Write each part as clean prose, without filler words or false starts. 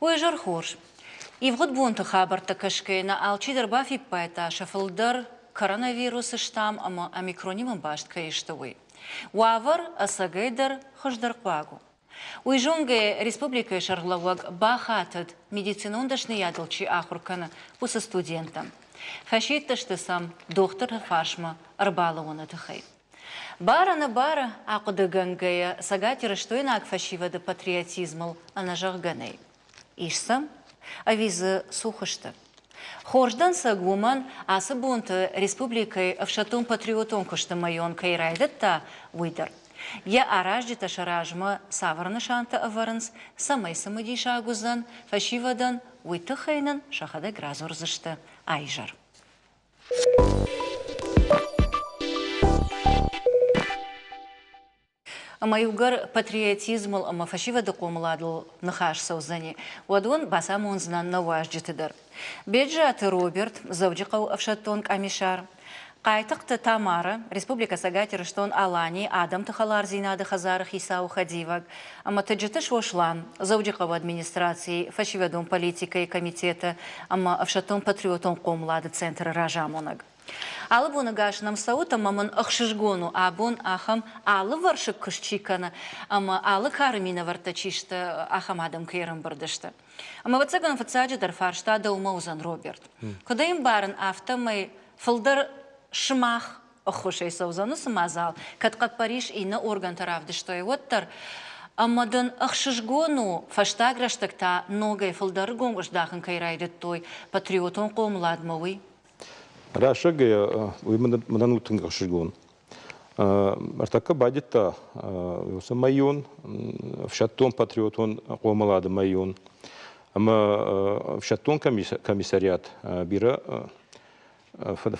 Уе зӕр хорз. Ивгъуыд бонты хабӕрттӕ кӕсгӕйӕ нӕ алчидӕр бафиппайдта, сӕ фылдӕр коронавирусы штамм ӕмӕ омикронимӕ баст кӕй сты, уый. Уавӕр ӕцӕгӕйдӕр хуыздӕрхъуаг у. Уый зонгӕйӕ республикӕйы сӕргълӕууӕг бахатыд, медицинон дӕсныйадыл чи ахуыр кӕны, уыцы студенттӕм. Фӕсидтысты сӕм дохтырты фарсмӕ ӕрбалӕууыны тыххӕй. Бар-ӕнӕбары ахъуыдыгӕнгӕйӕ цӕгатирыстойнаг фӕсивӕды патриотизмыл ӕнӕзӕгъгӕ нӕй. Ис сӕм ӕви дзы цух сты? Хорз дӕнцӕг уымӕн, ацы бонты республикӕйы ӕфсӕддон-патриотон куысты мӕйон кӕй райдыдта, уый дӕр. Йӕ аразджытӕ сӕ размӕ цавӕр нысантӕ ӕвӕрынц, цӕмӕй цымыдисаг уыдзӕн фӕсивӕдӕн, уый тыххӕй нын сӕхӕдӕг радзурдзысты а-изӕр. Ӕмӕ иугӕр патриотизмыл ӕмӕ фӕсивӕды хъомыладыл ныхас цӕудзӕни, уӕд уын бацамондзынӕн нӕ уазджыты дӕр. Беджызаты Роберт, Дзӕуджыхъӕуы ӕфсӕддон къамисар, Хъайтыхъты Тамара, Республикӕ Цӕгат Ирыстон-Аланийы адӕмты хӕлардзинады хӕдзары хицауы хӕдивӕг ӕмӕ Тыджыты Сослан, Дзӕуджыхъӕуы администрацийы фӕсивӕдон политикӕйы комитеты ӕмӕ ӕфсӕддон-патриотон хъомылады центры разамонӕг. Алы боны гас нӕм цӕут ӕмӕ мын ӕхсызгон у, абон ахӕм алывӕрсыг куыст чи кӕны ӕмӕ алы кары минӕвӕрттӕ чи сты, ахӕм адӕм кӕй ӕрӕмбырд сты. Ӕмӕ, ӕвӕццӕгӕн, фыццаджыдӕр фарста дӕумӕ уыдзӕн, Роберт. Куыд ӕй ӕмбарын, афтӕмӕй фылдӕр сымах ӕххуысӕй цӕудзӕн уыцы мадзал, кӕд хъӕппӕрис иннӕ органтӕ равдыстой, уӕддӕр. Ӕмӕ дын ӕхсызгон у, фӕстаг рӕстӕг та ногӕй фылдӕр ӕргом здахын кӕй райдыдтой патриотон хъомыладмӕ, уый? Рӕсӕг уый мӕнӕн у тынг ӕхсызгон. Ӕртӕккӕ байдыдта уыцы мӕйон, ӕфсӕддон-патриотон хъомылады мӕйон. Ӕмӕ ӕфсӕддон комиссариат бирӕ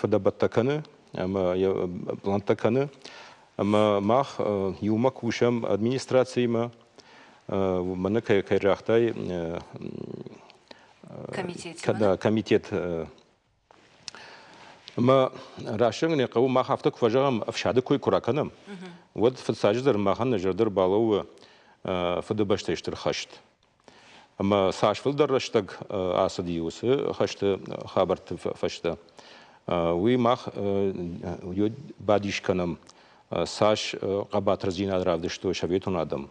фыдӕбӕттӕ кӕны ӕмӕ йӕ плӕнттӕ кӕны. Ӕмӕ мах иумӕ кусӕм администрациимӕ, мӕнӕ кӕй загътай, комитет ӕмӕ рӕстӕг нӕ хъӕуы мах афтӕ куы фӕзӕгъӕм ӕфсады кой куы ракӕнӕм, уӕд фыццаджыдӕр махӕн нӕ зӕрдӕ ӕрбалӕууы Фыдыбӕстӕйы Стыр хӕст. Ӕмӕ цас фылдӕр рӕстӕг ацыди уыцы хӕсты хабӕртты фӕстӕ, уый мах бадис кӕнӕм цас хъӕбатырдзинад равдыстой советон адӕм,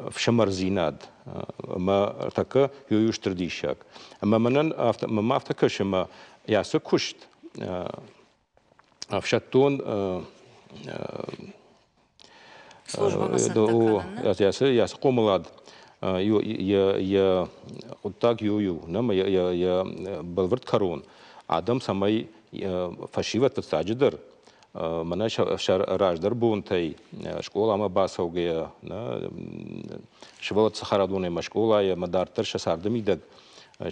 ӕфсымӕрдзинад ӕмӕ ӕртӕккӕ иу стыр диссаг. Ӕмӕ мӕнӕн афтӕ, мӕнмӕ афтӕ кӕсы, ӕмӕ ацы куыст ӕфсӕддон йӕ хъомылад йӕ хъуыддаг иу у, йӕ бӕлвырд кӕрон адӕм цӕмӕй фӕсивӕд фыццаджыдӕр мӕнӕ сӕ раздӕр бонтӕй скъоламӕ бацӕугӕйӕ, сывӕллӕтты цӕхӕрадонӕй ӕмӕ скъолайы ӕмӕ дарддӕр сӕ царды мидӕг,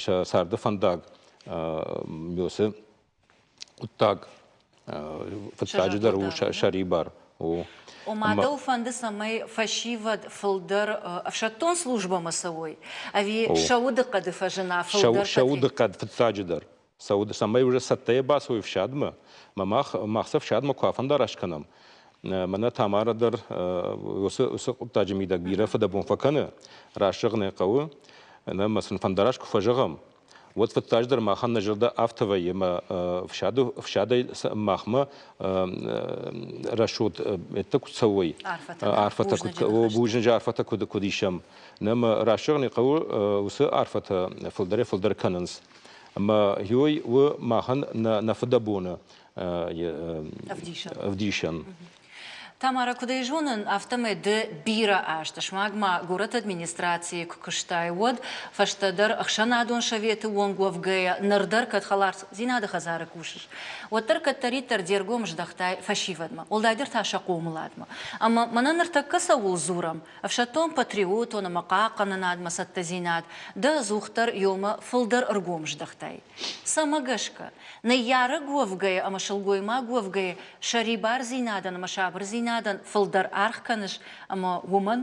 сӕ царды фӕндаг уыцы хъуыддаг фыццаджыдӕр у сӕрибар. Ома дӕу фӕнды, цӕмӕй фӕсивӕд фылдӕр ӕфсӕддон службӕмӕ цӕуой, ӕви сӕ удыхъӕды фӕзына фылдӕр? Сӕ удыхъӕд фыццаджыдӕр. Цӕмӕй уже цӕттӕйӕ бацӕуой ӕфсадмӕ, мӕ мах, мах сӕ ӕфсадмӕ куы афӕндараст кӕнӕм, мӕнӕ Тамара дӕр уыцы, уыцы хъуыддаджы мидӕг бирӕ фыдӕбон фӕкӕны, раст зӕгъын ӕй хъӕуы, ӕмӕ сын фӕндараст куы фӕзӕгъӕм, уӕд фыццаджыдӕр махӕн нӕ зӕрдӕ афтӕ вӕййы, ӕмӕ ӕфсадӕй махмӕ рӕсугъд ӕддӕ куы цӕуой, арфӕтӕ куыд бузныджы арфӕтӕ куыд куыд исӕм. Нӕ мӕ раст зӕгъын хъӕуы, уыцы арфӕтӕ фылдӕрӕй-фылдӕр кӕнынц. Ӕмӕ ёй у махӕн нӕ фыдӕбоны ӕвдисӕн. Тамара, куыд ӕй зонын, афтӕмӕй ды бирӕ азты смаг ма горӕты администрацийы куы куыстай, уӕд фӕстӕдӕр ӕхсӕнадон советы онг уӕвгӕйӕ ныр дӕр кӕд хӕлардзинады хӕдзары кусыс, уӕддӕр кӕддӕриддӕр де ргом здӕхтай фӕсивӕдмӕ, уӕлдайдӕр та сӕ хъомыладмӕ. Ӕмӕ мӕнӕ ныртӕккӕ цӕуыл дзурӕм, ӕфсӕддон-патриотон ӕмӕ хъахъхъӕнынадмӕ цӕттӕдзинад дӕ ӕдзухдӕр ёмӕ фылдӕр ӕргом здӕхтай. Цӕмӕ гӕсгӕ? Ныййарӕг уӕвгӕйӕ ӕмӕ сылгоймаг уӕвгӕйӕ сӕрибардзинадӕн ӕмӕ сабырдзинадӕн фылдӕр аргъ кӕныс ӕмӕ уымӕн?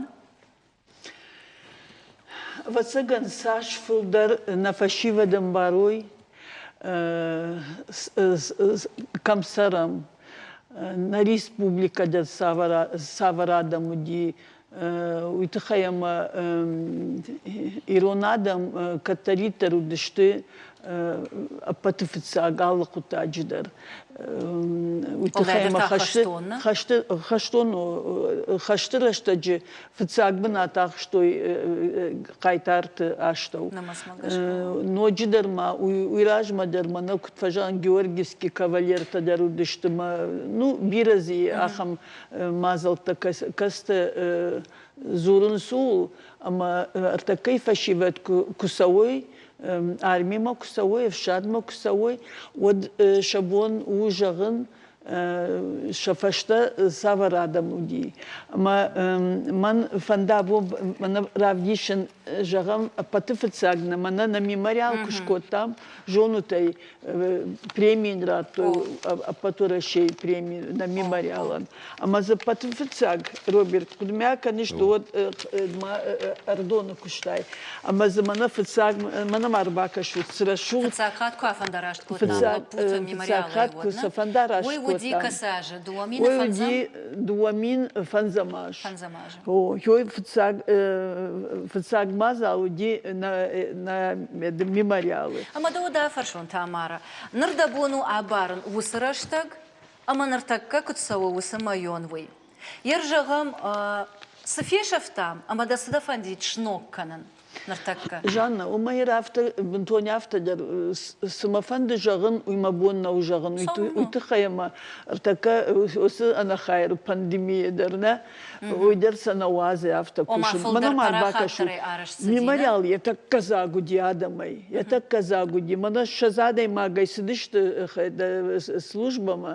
Ӕвӕццӕгӕн, цас фылдӕр нӕ фӕсивӕд ӕмбарой, кӕм цӕрӕм, нӕ республикӕ дӕр цавӕр адӕм уыди. Уый тыххӕй ӕмӕ ирон адӕм кӕддӕриддӕр уыдысты ӕппӕты фыццаг алы хъуыддаджы дӕр. Уый тыххӕй ӕмӕ хӕстон хӕсты рӕстӕджы фыццаг бынат ахстой хъайтарты астӕу. Ноджыдӕр ма уый размӕ дӕр мӕнӕ куыд фӕзӕгъын, георгиевский кавалертӕ дӕр уыдысты мӕ, ну, бирӕ дзы ахӕм мадзӕлттӕ кӕцыты дзурынц ууыл, ӕмӕ ӕртӕккӕйы фӕсивӕд куы цӕуой, армимӕ куы цӕуой, ӕфсадмӕ куы цӕуой, уӕд сӕ бон у зӕгъын, сӕ фӕстӕ цавӕр адӕм уыди. Ӕмӕ мӕн фӕнды абон мӕнӕ равдисын, зӕгъӕм, ӕппӕты фыццаг нӕ мӕнӕ нӕ мемориал куы скодтам, зонут ӕй, преми йын радтой, ӕппӕтуӕрӕсейы преми нӕ мемориалӕн. Ӕмӕ дзы ӕппӕты фыццаг, Роберт, хъуыдымӕ кӕныс, ды уӕд ма Ӕрыдоны куыстай. Ӕмӕ дзы мӕнӕ фыццаг, мӕнӕ ма ӕрбакӕсут, цы рӕсугъд... Фыццаг хатт куы афӕндараст кодтам лӕппуты мемориалӕй, уӕд куы сӕ фӕндараст Уый уыди кӕцы азы? 2005-ӕм? Уый уыди 2005 аз. Фӕндзӕм азы. О, фыццаг, фыццаг мадзал уыди нӕ, нӕ мемориалы. Ӕмӕ дӕ уӕд афӕрсон, Тамара, ныр дӕ бон у абарын уыцы рӕстӕг ӕмӕ ныртӕккӕ куыд цӕуы уыцы мӕйон, уый? Ер зӕгъӕм, цы фесӕфтам ӕмӕ дӕ цы дӕ фӕндид сног кӕнын ныртӕккӕ? Жанна, уымӕй афтӕ, бынтон афтӕ дӕр, цы мӕ фӕнды зӕгъын, уый мӕ бон нӕу зӕгъын. Уый тыххӕй ӕмӕ ӕртӕккӕ уыцы ӕнӕхайыры пандемийӕ дӕр нӕ, уый дӕр сӕ нӕ уадзы афтӕ кусын. Мӕнӕ ма ӕрбакӕсут, мемориал йӕ тӕккӕ дзаг уыди адӕмӕй, йӕ тӕккӕ дзаг уыди. Мӕнӕ 20 адӕймагӕй цыдысты службӕмӕ,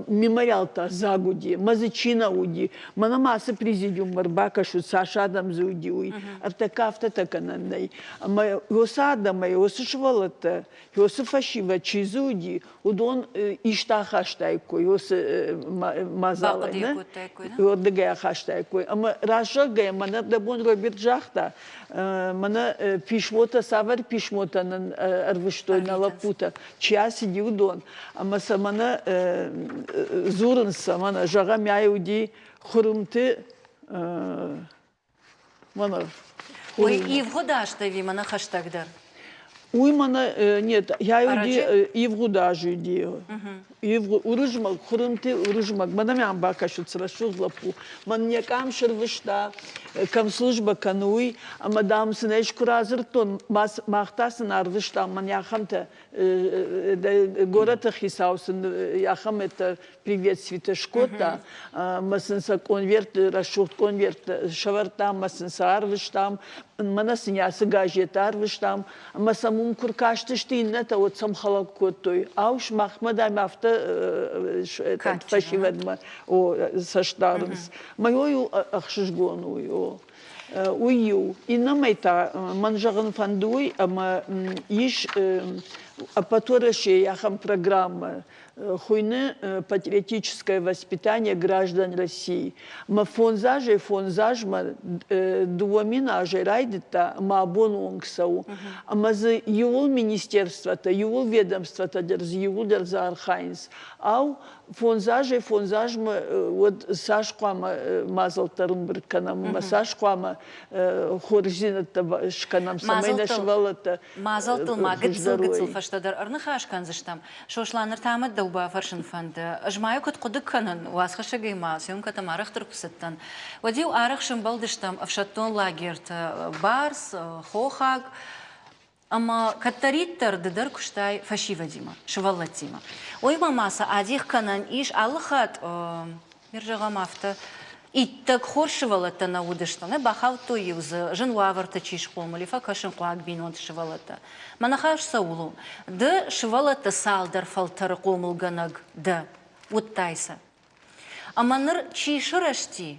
мемориал та дзаг уыди, мӕ дзы чи нӕ уыди. Мӕнӕ ма ацы президиуммӕ ӕрбакӕсут, цас адӕм дзы уыди, уый. Ӕртӕккӕ афтӕтӕ кӕнӕн нӕй. Ӕмӕ уыцы адӕмӕй, уыцы сывӕллӕттӕ, уыцы фӕсивӕд чи дзы уыди, уыдон исты ахастаиккой уыцы мадзалӕй, нӕ? Уырдыгӕй ахастаиккой. Ӕмӕ раст зӕгъгӕйӕ, мӕнӕ дӕ бон Роберт загъта, мӕнӕ писмотӕ, цавӕр писмотӕ нын ӕрвыстой нӕ лӕппутӕ, чи ацыди, уыдон. Ӕмӕ сӕ мӕнӕ дзурынц сӕ, мӕнӕ, зӕгъӕм, ай уыди Хуырымты мӕнӕ. Уый ивгъуыд азты ӕви мӕнӕ хӕстӕгдӕр? Уый мӕнӕ нет, я уыди ивгъуыд азы уыди. Уырызмӕг, Хуырымты Уырызмӕг, мӕнӕ мӕм бакӕсут, цы рӕсугъд лӕппу. Мӕн йӕ къам сӕрвыста, кӕм службӕ кӕны, уый, ӕмӕ, дам, сын ӕз куы радзырдтон, мах та сын арвыстам мӕн ахӕмтӕ, горӕты хицау сын ахӕм это приветствитӕ скодта, ӕмӕ сын сӕ конверт, рӕсугъд конверт сӕвӕрдтам, ӕмӕ сын сӕ арвыстам, мӕнӕ сын ацы газет арвыстам, ӕмӕ сӕм уым куы ркастысты иннӕтӕ, уӕд сӕм хӕлӕг кодтой. Ау, сымахмӕ, дам, афтӕ фӕсивӕдмӕ цӕст дарынц. Мӕ у ӕхсызгон уый, о. Уый иу. Иннӕмӕй та мӕн зӕгъын фӕнды уый, ӕмӕ ис ӕппӕт Уӕрӕсейы ахӕм программӕ, хуыйны «Патриотическое воспитание граждан России». Мӕ фондз азӕй фондз азмӕ 2000 азӕй райдыдта ӕмӕ абоны онг цӕуы. Ӕмӕ дзы иууыл министерствотӕ, иууыл ведомствотӕ дӕр дзы иууылдӕр дзы архайынц. Ау, фондз азӕй фондз азмӕ уӕд цас хъуамӕ мадзӕлттӕ ӕрӕмбырд кӕнӕм ӕмӕ цас хъуамӕ хорздзинӕдтӕ скӕнӕм, цӕмӕй нӕ сывӕллӕттӕ Мадзӕлттыл ма гыццыл-гыццыл фӕстӕдӕр ӕрныхас кӕндзыстӕм. Сослан, ныр та мӕ дӕу бафӕрсын фӕнды. Ӕз ма йӕ куыд хъуыды кӕнын, уацхӕссӕгӕй ма съемкӕтӕм арӕхдӕр куы цыдтӕн, уӕд-иу арӕх сӕмбӕлдыстӕм ӕфсӕддон лагерты Барс, Хохаг, ӕмӕ кӕддӕриддӕр ды дӕр куыстай фӕсивӕдимӕ, сывӕллӕттимӕ. Уыимӕ ма сӕ адих кӕнӕн ис алы хатт, мир зӕгъӕм афтӕ, иттӕг хорз сывӕллӕттӕ нӕ уыдысты, нӕ бахаудтой-иу дзы зын уавӕрты чи схъомыл и, фӕкӕсынхъуаг бинонты сывӕллӕттӕ. Мӕ ныхас цӕуыл у? Ды сывӕллӕтты цалдӕр фӕлтӕры хъомылгӕнӕг дӕ, уыдтай сӕ. Ӕмӕ ныр чи сырӕзти,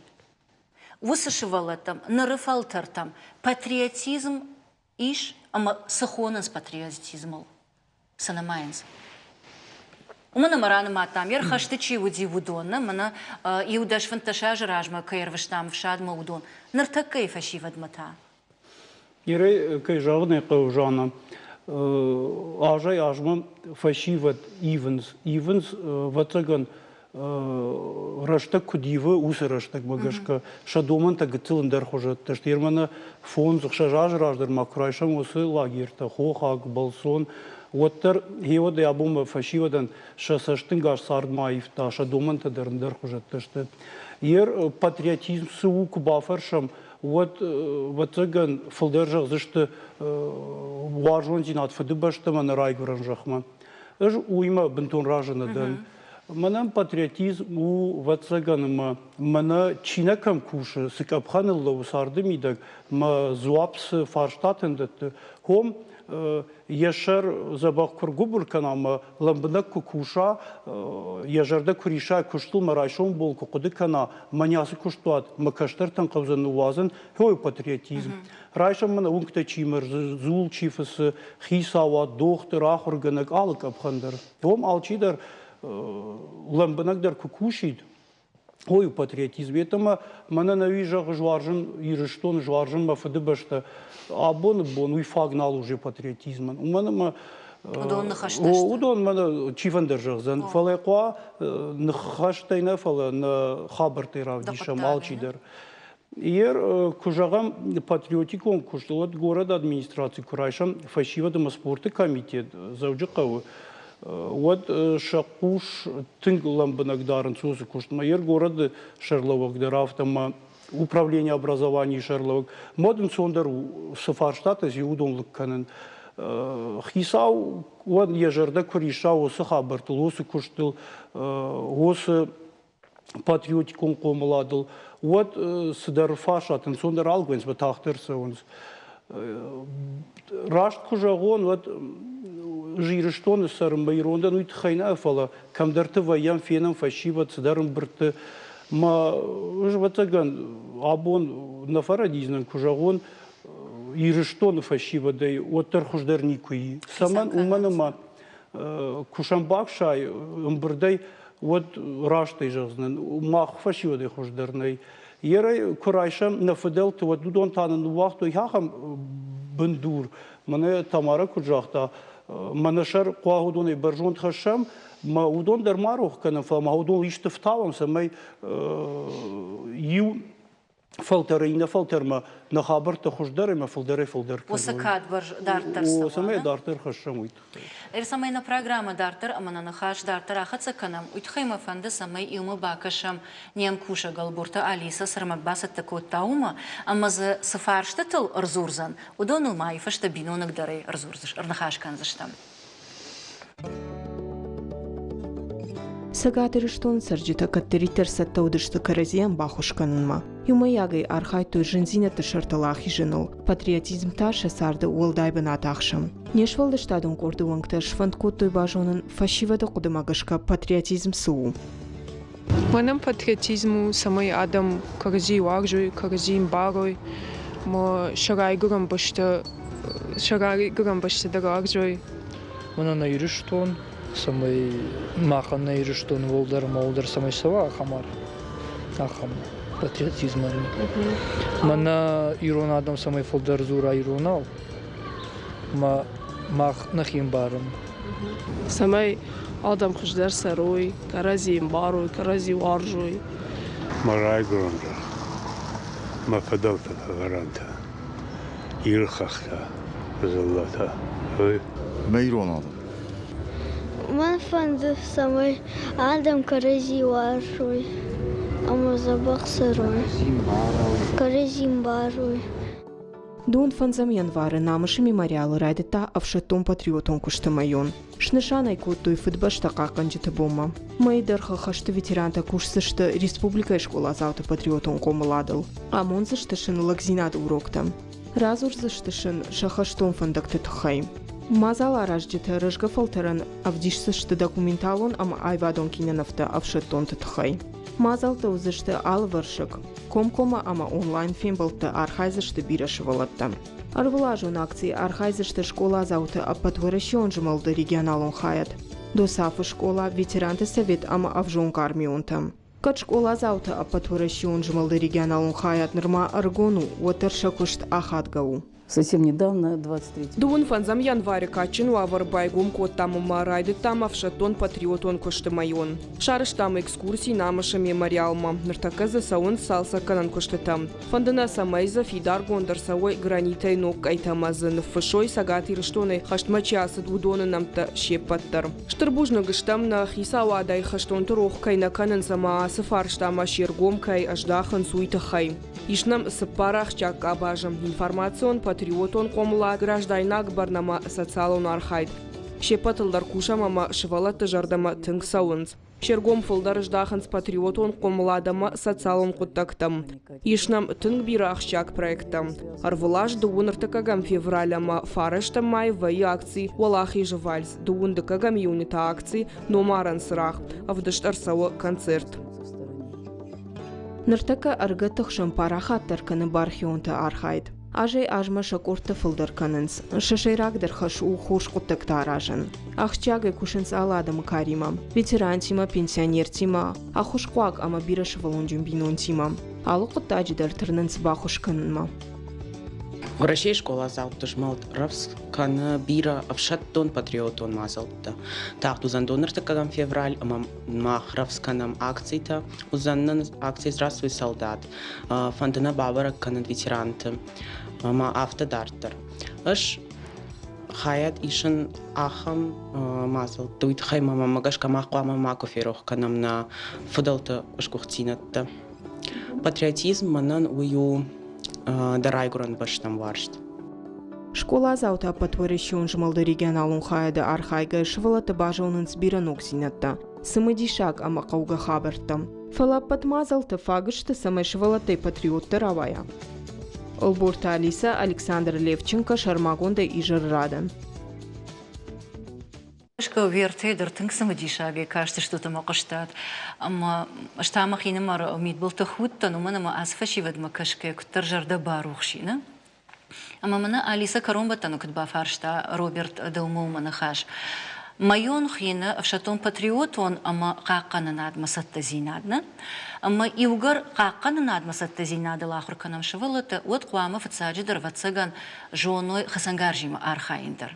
уыцы сывӕллӕттӕм, ныры фӕлтӕртӕм патриотизм ис ӕмӕ цы хонынц патриотизмыл, цы нымайынц? Уымӕн ӕмӕ ранымадтам, йе рхӕсты чи уыди, уыдон, нӕ мӕнӕ иу 10-15 азы размӕ кӕй ӕрвыстам ӕфсадмӕ, уыдон. Ныртӕккӕйы фӕсивӕдмӕ та? Ирӕ, кӕй зӕгъын ӕй хъӕуы, Жанна, азӕй-азмӕ фӕсивӕд ивынц. Ивынц, ӕвӕццӕгӕн, рӕстӕг куыд ивы, уыцы рӕстӕгмӕ гӕсгӕ сӕ домӕнтӕ гыццыл ӕндӕрхуызӕттӕ сты. Ерманы 5-6 азы раздӕр ма куы райсӕм уыцы лагертӕ, хохаг, бӕлццон, уӕддӕр гъеуӕдӕй абонмӕ фӕсивӕдӕн сӕ цӕстынгас цардмӕ аивта, сӕ домӕнтӕ дӕр ӕндӕрхуызӕттӕ сты. Ер патриотизм цы у, куы бафӕрсӕм, уӕд, ӕвӕццӕгӕн, фылдӕр зӕгъдзысты уарзондзинад Фыдыбӕстӕмӕ, нӕ райгуырӕн зӕхмӕ. Ӕз уыимӕ бынтон разы нӕ дӕн. Мӕнӕн патриотизм у, ӕвӕццӕгӕн, ӕмӕ мӕнӕ чи нӕ кӕм кусы, цы къӕпхӕныл лӕууы царды мидӕг, мӕ дзуапп цы фарстатӕн дӕтты, хом йӕ сӕр дзӕбӕх куы ргуыбыр кӕна ӕмӕ лӕмбынӕг куы куса, йӕ зӕрдӕ куы риса куыстыл мӕ райсом бон куы хъуыды кӕна, мӕн ацы куыстуат мӕ кӕстӕртӕн хъӕудзӕн ныууадзын, хёй патриотизм. Райсом мын уынгтӕ чи мӕрзы, дзул чи фыцы, хицауад, дохтыр, ахуыргӕнӕг, алы къӕпхӕн дӕр. Уым алчидӕр лӕмбынӕгдӕр куы кусид, ой, патриотизм. Йеддӕмӕ мӕнӕн ӕви зӕгъы, уарзын Ирыстон, уарзын мӕ фыдыбӕстӕ. Абоны бон уый фаг нал уже патриотизмӕн. Уымӕн ӕмӕ Уыдон ныхӕстӕ сты. Уыдон мӕнӕ чифӕндӕр зӕгъдзӕн, фӕлӕ хъуа ныхӕстӕй нӕ, фӕлӕ нӕ хабӕрттӕй равдисӕм алчидӕр. Ер, куы зӕгъӕм, патриотикон куыст, уӕд горӕты администраци куы райсӕм фӕсивӕд ӕмӕ спорты комитет Дзӕуджыхъӕуы, уӕд сӕ хъус тынг лӕмбынӕг дарынц уыцы куыстмӕ. Ер горӕты сӕргълӕууӕг дӕр афтӕ ӕмӕ управление образованийы сӕргълӕууӕг мод ӕнцондӕр у, цы фарстатӕ си, уыдон лыг кӕнын. Хицау уӕд йӕ зӕрдӕ куы риса уыцы хабӕрттыл, уыцы куыстыл, уыцы патриотикон хъомыладыл, уӕд цыдӕр фарстат ӕнцондӕр алгуынц, тагъддӕр цӕуынц. Раст куы зӕгъон, уӕд ӕз Ирыстоны цӕрын мӕ ирон дӕн уый тыххӕй нӕ, фӕлӕ кӕмдӕрты вӕййӕм, фенӕм фӕсивӕд, цыдӕр ӕмбырдты. Мӕ ӕз, ӕвӕццӕгӕн, абон нӕ фӕрӕдидзынӕн, куы зӕгъон, Ирыстоны фӕсивӕдӕй уӕддӕр хуыздӕр никуы и. Цӕмӕн? Уымӕн ӕмӕ куы сӕм баксай ӕмбырдӕй, уӕд растӕй зӕгъдзынӕн, мах фӕсивӕдӕй хуыздӕр нӕй. Ерӕй куы райсӕм нӕ фыдӕлты, уӕд уыдон та нын ныууагътой ахӕм бындур. Мӕнӕ Тамара куыд загъта, мӕнӕ сӕр хъуа уыдонӕй бӕрзонд хӕссӕм, мӕ уыдон дӕр ма рох кӕнӕм, фӕлӕ ма уыдон исты фтауӕм, цӕмӕй иу фӕлтӕры иннӕ фӕлтӕрмӕ нӕ хабӕрттӕ хуыздӕр ӕмӕ фылдӕрӕй-фылдӕр кӕной. Уыцы кад дарддӕр цӕуа. Цӕмӕй дарддӕр хӕссӕм, уый тыххӕй. Цӕмӕй нӕ программӕ дарддӕр ӕмӕ нӕ ныхас дарддӕр ахӕццӕ кӕнӕм, уый тыххӕй мӕ фӕнды, цӕмӕй иумӕ бакӕсӕм не мкусӕг Ӕлборты Алисӕ цы ӕрмӕг бацӕттӕ кодта, уымӕ, ӕмӕ дзы цы фарстытыл ӕрдзурдзӕн, уыдоныл ма йы фӕстӕ биноныгдӕрӕй ӕрныхас кӕндзыстӕм. Цӕгат Ирыстоны цӕрджытӕ кӕддӕриддӕр цӕттӕ уыдысты кӕрӕдзийӕн баххуыс кӕнынмӕ. Иумӕйагӕй архайдтой зындзинӕдты сӕртыл ахизыныл, патриотизм та сӕ царды уӕлдай бынат ахсы. Не сфӕлдыстадон къорды уӕнгтӕ сфӕнд кодтой базонын, фӕсивӕды хъуыдымӕ гӕсгӕ патриотизм цы у. Мӕнӕн патриотизм у, цӕмӕй адӕм кӕрӕдзийы уарзой, кӕрӕдзийы ӕмбарой, ӕмӕ сӕ райгуырӕн бӕстӕ сӕ райгуырӕн бӕстӕ дӕр уарзой. Мӕнӕн нӕ Ирыстон, цӕмӕй махӕн нӕ Ирыстон уӕлдӕр ӕмӕ уӕлдӕр цӕмӕй цӕуа, ахӕм ахӕм патриотизмӕн. Мӕнӕ ирон адӕм цӕмӕй фылдӕр дзура иронау, ӕмӕ мах нӕхи ӕмбарӕм. Цӕмӕй адӕм хуыздӕр цӕрой, кӕрӕдзи ӕмбарой, кӕрӕдзи уарзой. Мӕ райгуырӕн зӕхх, мӕ фыдӕлты ӕвӕрӕнтӕ, Иры хӕхтӕ, дзыллӕтӕ. Мӕ ирон адӕм. Мӕн фӕнды, цӕмӕй адӕм кӕрӕдзи уарзой ӕмӕ дзӕбӕх цӕрой, кӕрӕдзи мбарой. Дон фӕндзӕм январы Намысы мемориалы райдыдта ӕфсӕддон-патриотон куысты мӕйон. Снысан ӕй кодтой Фыдыбӕстӕ хъахъхъӕнджыты бонмӕ. Мӕйы дӕргъы хӕсты ветерантӕ кусдзысты республикӕйы скъоладзауты патриотон хъомыладыл. Амондзысты сын лӕгдзинады уроктӕ. Радзурдзысты сын сӕ хӕстон фӕндӕгты тыххӕй. Мадзал аразджытӕ рӕзгӕ фӕлтӕрӕн ӕвдисдзысты документалон ӕмӕ аивадон кинонывтӕ ӕфсӕддонты тыххӕй. Мадзӕлттӕ уыдзысты алывӕрсыг, комкоммӕ ӕмӕ онлайн фембӕлдты архайдзысты бирӕ сывӕллӕттӕ. Ӕрвылазон акцийы архайдзысты скъоладзауты ӕппӕтуӕрӕсеон змӕлды регионалон хайад, ДОСАФ-ы скъола, ветеранты совет ӕмӕ ӕвзонг армионтӕ. Кӕд скъоладзауты ӕппӕтуӕрӕсеон змӕлды регионалон хайад нырма ӕрыгон у, уӕддӕр сӕ куыст ахадгӕ у. Совсем недавно, 23 Дыууын фӕндзӕм январы кадджын уавӕр байгом кодтам ӕмӕ райдыдтам ӕфсӕддон-патриотон куысты мӕйон. Сарӕзтам экскурси Намысы мемориалмӕ. Ныртӕккӕ дзы цӕуынц цалцӕггӕнӕн куыстытӕ. Фӕнды нӕ, цӕмӕй дзы фидаргонд ӕрцӕуой гранитӕй ног къӕйтӕ ӕмӕ дзы ныффыссой Цӕгат Ирыстонӕй хӕстмӕ чи ацыд, уыдоны нӕмттӕ се ппӕт дӕр. Стыр бузныг стӕм нӕ хицауадӕй хӕстонты рох кӕй нӕ кӕнынц ӕмӕ ацы фарстамӕ се ргом кӕй ӕздахынц, уый тыххӕй. Ис нӕм цыппар ахсджиаг къабазы – информацион, патриотон хъомылад, граждайнаг бӕрн ӕмӕ социалон архайд. Се ппӕтыл дӕр кусӕм ӕмӕ сывӕллӕтты зӕрдӕмӕ тынг цӕуынц. Се ргом фылдӕр здахынц патриотон хъомылад ӕмӕ социалон хъуыддӕгтӕм. Ис нӕм тынг бирӕ ахсджиаг проекттӕ. Ӕрвылаз дыууын ӕртыккӕгӕм февраль ӕмӕ фарӕстӕм майы вӕййы акци «Уӕлахизы вальс», дыууын дыккӕгӕм июны та акци «Номарӕн цырагъ» ӕвдыст ӕрцӕуы концерт. Ныртӕккӕ ӕрыгӕтты хсӕн парахатдӕр кӕны бархионты архайд. Азӕй-азмӕ сӕ къордтӕ фылдӕр кӕнынц. Сӕ сӕйрагдӕр хӕс у хорз хъуыддӕгтӕ аразын. Ахсджиагӕй кусынц алы адӕмы каримӕ, ветерантимӕ, пенсионертимӕ, ӕххуысхъуаг ӕмӕ бирӕсывӕллонджын бинонтимӕ. Алы хъуыддаджы дӕр тырнынц баххуыс кӕнынмӕ. Уӕрӕсейы скъоладзауты змӕлд рӕвдз кӕны бирӕ ӕфсӕддон-патриотон мадзӕлттӕ. Тагъд уыдзӕн доныртыккӕгӕм февраль ӕмӕ мах рӕвдз кӕнӕм акцитӕ. Уыдзӕн нын акци «Здравствуй, солдат». Фӕнды нӕ бабӕрӕг кӕнын ветеранты ӕмӕ афтӕ дарддӕр. Ӕз хайад исын ахӕм мадзӕлтты, уый тыххӕй мӕмӕ гӕсгӕ мах хъуамӕ макуы ферох кӕнӕм нӕ фыдӕлты сгуыхтдзинӕдтӕ. Патриотизм мӕнӕн уый у дӕ райгуырӕн бӕстӕм уарзт. Скъоладзаутӕ ӕппӕтуӕрӕсеон змӕлды регионалон хайады архайгӕ сывӕллӕтты базонынц бирӕ ногдзинӕдтӕ, цымыдисаг ӕмӕ хъӕугӕ хабӕрттӕ. Фӕлӕ ӕппӕт мадзӕлттӕ фаг сты, цӕмӕй сывӕллӕттӕй патриоттӕ рауайа. Ӕлборты Алисӕ, Александр Левченко сӕрмагондӕй изӕры радӕн. Уӕртӕ дӕр тынг цымыдисагӕй кастыстут ӕмӕ хъуыстат. Ӕмӕ ӕз та мӕхинымӕр мидбылты худтӕн, уымӕн ӕмӕ ацы фӕсивӕдмӕ кӕсгӕ куыддӕр зӕрдӕ барухс и, нӕ? Ӕмӕ мӕнӕ Алисӕ кӕронбӕттӕны куыд бафарста Роберт дӕумӕ уымӕ ныхас. Мӕйон хины ӕфсӕддон-патриотон ӕмӕ хъахъхъӕнынадмӕ цӕттӕдзинад, нӕ? Ӕмӕ иугӕр хъахъхъӕнынадмӕ цӕттӕдзинадыл ахуыр кӕнӕм сывӕллӕтты, уӕд хъуамӕ фыццаджыдӕр, ӕвӕццӕгӕн, зоной хӕцӕнгарзимӕ архайын дӕр.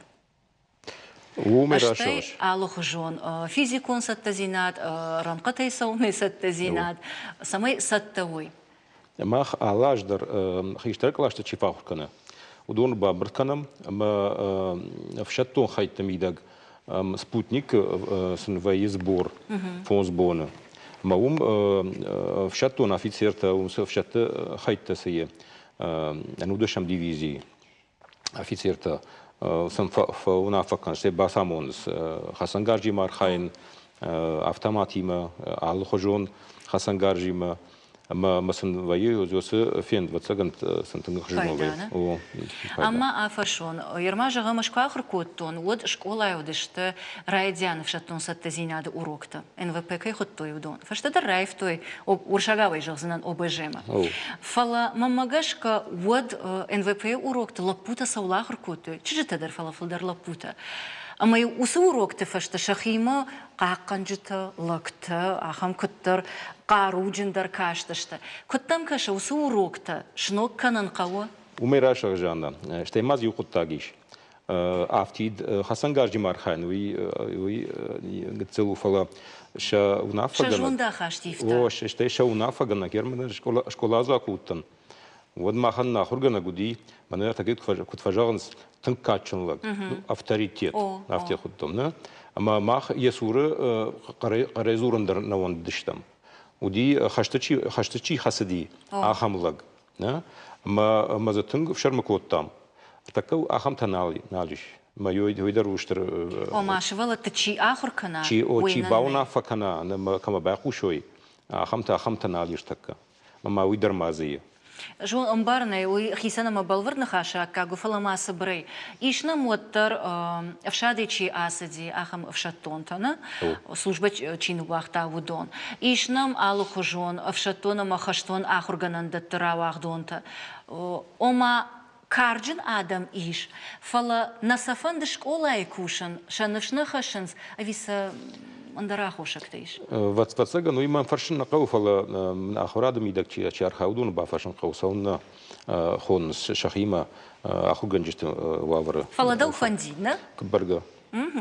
Уымӕй Стӕй алыхуызон физикон цӕттӕдзинад, рӕнхъытӕй цӕуынӕй цӕттӕдзинад, цӕмӕй цӕттӕ уой. Мах алы аз дӕр хистӕр кълӕсты чи фӕахуыр кӕны, уыдоны бамбырд кӕнӕм ӕмӕ ӕфсӕддон хӕйтты мидӕг Спутник сын вӕййы сбор фондз боны. Ӕмӕ уым ӕфсӕддон афицертӕ, уым цы ӕфсӕдты хӕйттӕ цы и, ӕнудӕсӕм дивизийы офицертӕ сын фӕуынаффӕ кӕнынц, стӕй бацамонынц хӕцӕнгарзимӕ архайын, автоматимӕ, алыхуызон хӕцӕнгарзимӕ. Ӕмӕ ма сын вӕййы уыцы фенд, ӕвӕццӕгӕн, сын тынг ӕхсызгон вӕййы. Ӕмӕ афӕрсон, ерма зӕгъӕм, ӕз куы ахуыр кодтон, уӕд скъолайы уыдысты райдиан ӕфсӕддон цӕттӕдзинады уроктӕ, НВП кӕй хуыдтой, уыдон. Фӕстӕдӕр раивтой, уырыссагау зӕгъдзынӕн ОБЖ-мӕ. Фӕлӕ мӕнмӕ гӕсгӕ, уӕд НВП-йы урокты лӕппутӕ цӕуыл ахуыр кодтой, чызджытӕ дӕр, фӕлӕ фылдӕр лӕппутӕ. Ӕмӕ-иу уыцы урокты фӕстӕ сӕхимӕ хъахъхъӕнджытӕ, лӕгтӕ, ахӕм куыддӕр хъаруджындӕр кастысты. Куыд дӕм кӕсы, уыцы уроктӕ сног кӕнын хъӕуы? Уымӕй рӕсугъд Жанна. Стӕй ма дзы иу хъуыддаг ис. Афтид хӕцӕнгарзимӕ архайын, уый, уый гыццыл у, фӕлӕ сӕ уынаффӕгӕнӕг... Сӕ зондахаст ивта. О, стӕй сӕ уынаффӕгӕнӕг, Германы скъоладзау куы уыдтӕн, уӕд махӕн нӕ ахуыргӕнӕг уыди, мӕнӕ куыд фӕзӕгъынц, тынг кадджын лӕг, авторитет, афтӕ хуыдтам, нӕ? Ӕмӕ мах йӕ цуры хъӕрӕй дзурын дӕр нӕ уӕндыдыстӕм. Уыди, хӕсты чи хӕцыди, ахӕм лӕг. Нӕ? Ӕмӕ, ӕмӕ дзы тынг ӕфсӕрмы кодтам. Тӕккӕ ахӕмтӕ нал, нал ис. Мӕ уый дӕр у стыр... Ома, сывӕллӕтты чи ахуыр кӕна, чи, о, чи бауынаффӕ кӕна, ӕмӕ кӕмӕ байхъусой, ахӕмтӕ, ахӕмтӕ нал ис тӕккӕ. Ӕмӕ уый дӕр ма дзы и. Зон, ӕмбарын ӕй, уый хицӕн ӕмӕ бӕлвырд ныхасы аккаг у, фӕлӕ ма цыбырӕй. Ис нӕм уӕддӕр ӕфсадӕй чи ацыди, ахӕм ӕфсӕддонтӕ, нӕ? Службӕ чи ныууагъта, уыдон. Ис нӕм алыхуызон ӕфсӕддон ӕмӕ хӕстон ахуыргӕнӕндӕтты рауагъдонтӕ. Ома, карджын адӕм ис, фӕлӕ нӕ сӕ фӕнды скъолайы кусын, сӕ ныфс нӕ хӕссынц, ӕви сӕ Ӕндӕр аххосӕгтӕ ис? Ӕвӕццӕгӕн, уый мӕн фӕрсын нӕ хъӕуы, фӕлӕ ахуырады мидӕг чи архайы, уыдоны бафӕрсын хъӕуы, цӕуыннӕ хонынц сӕхимӕ ахуыргӕнджыты уавӕры. Фӕлӕ дӕу фӕндид, нӕ? Бӕргӕ.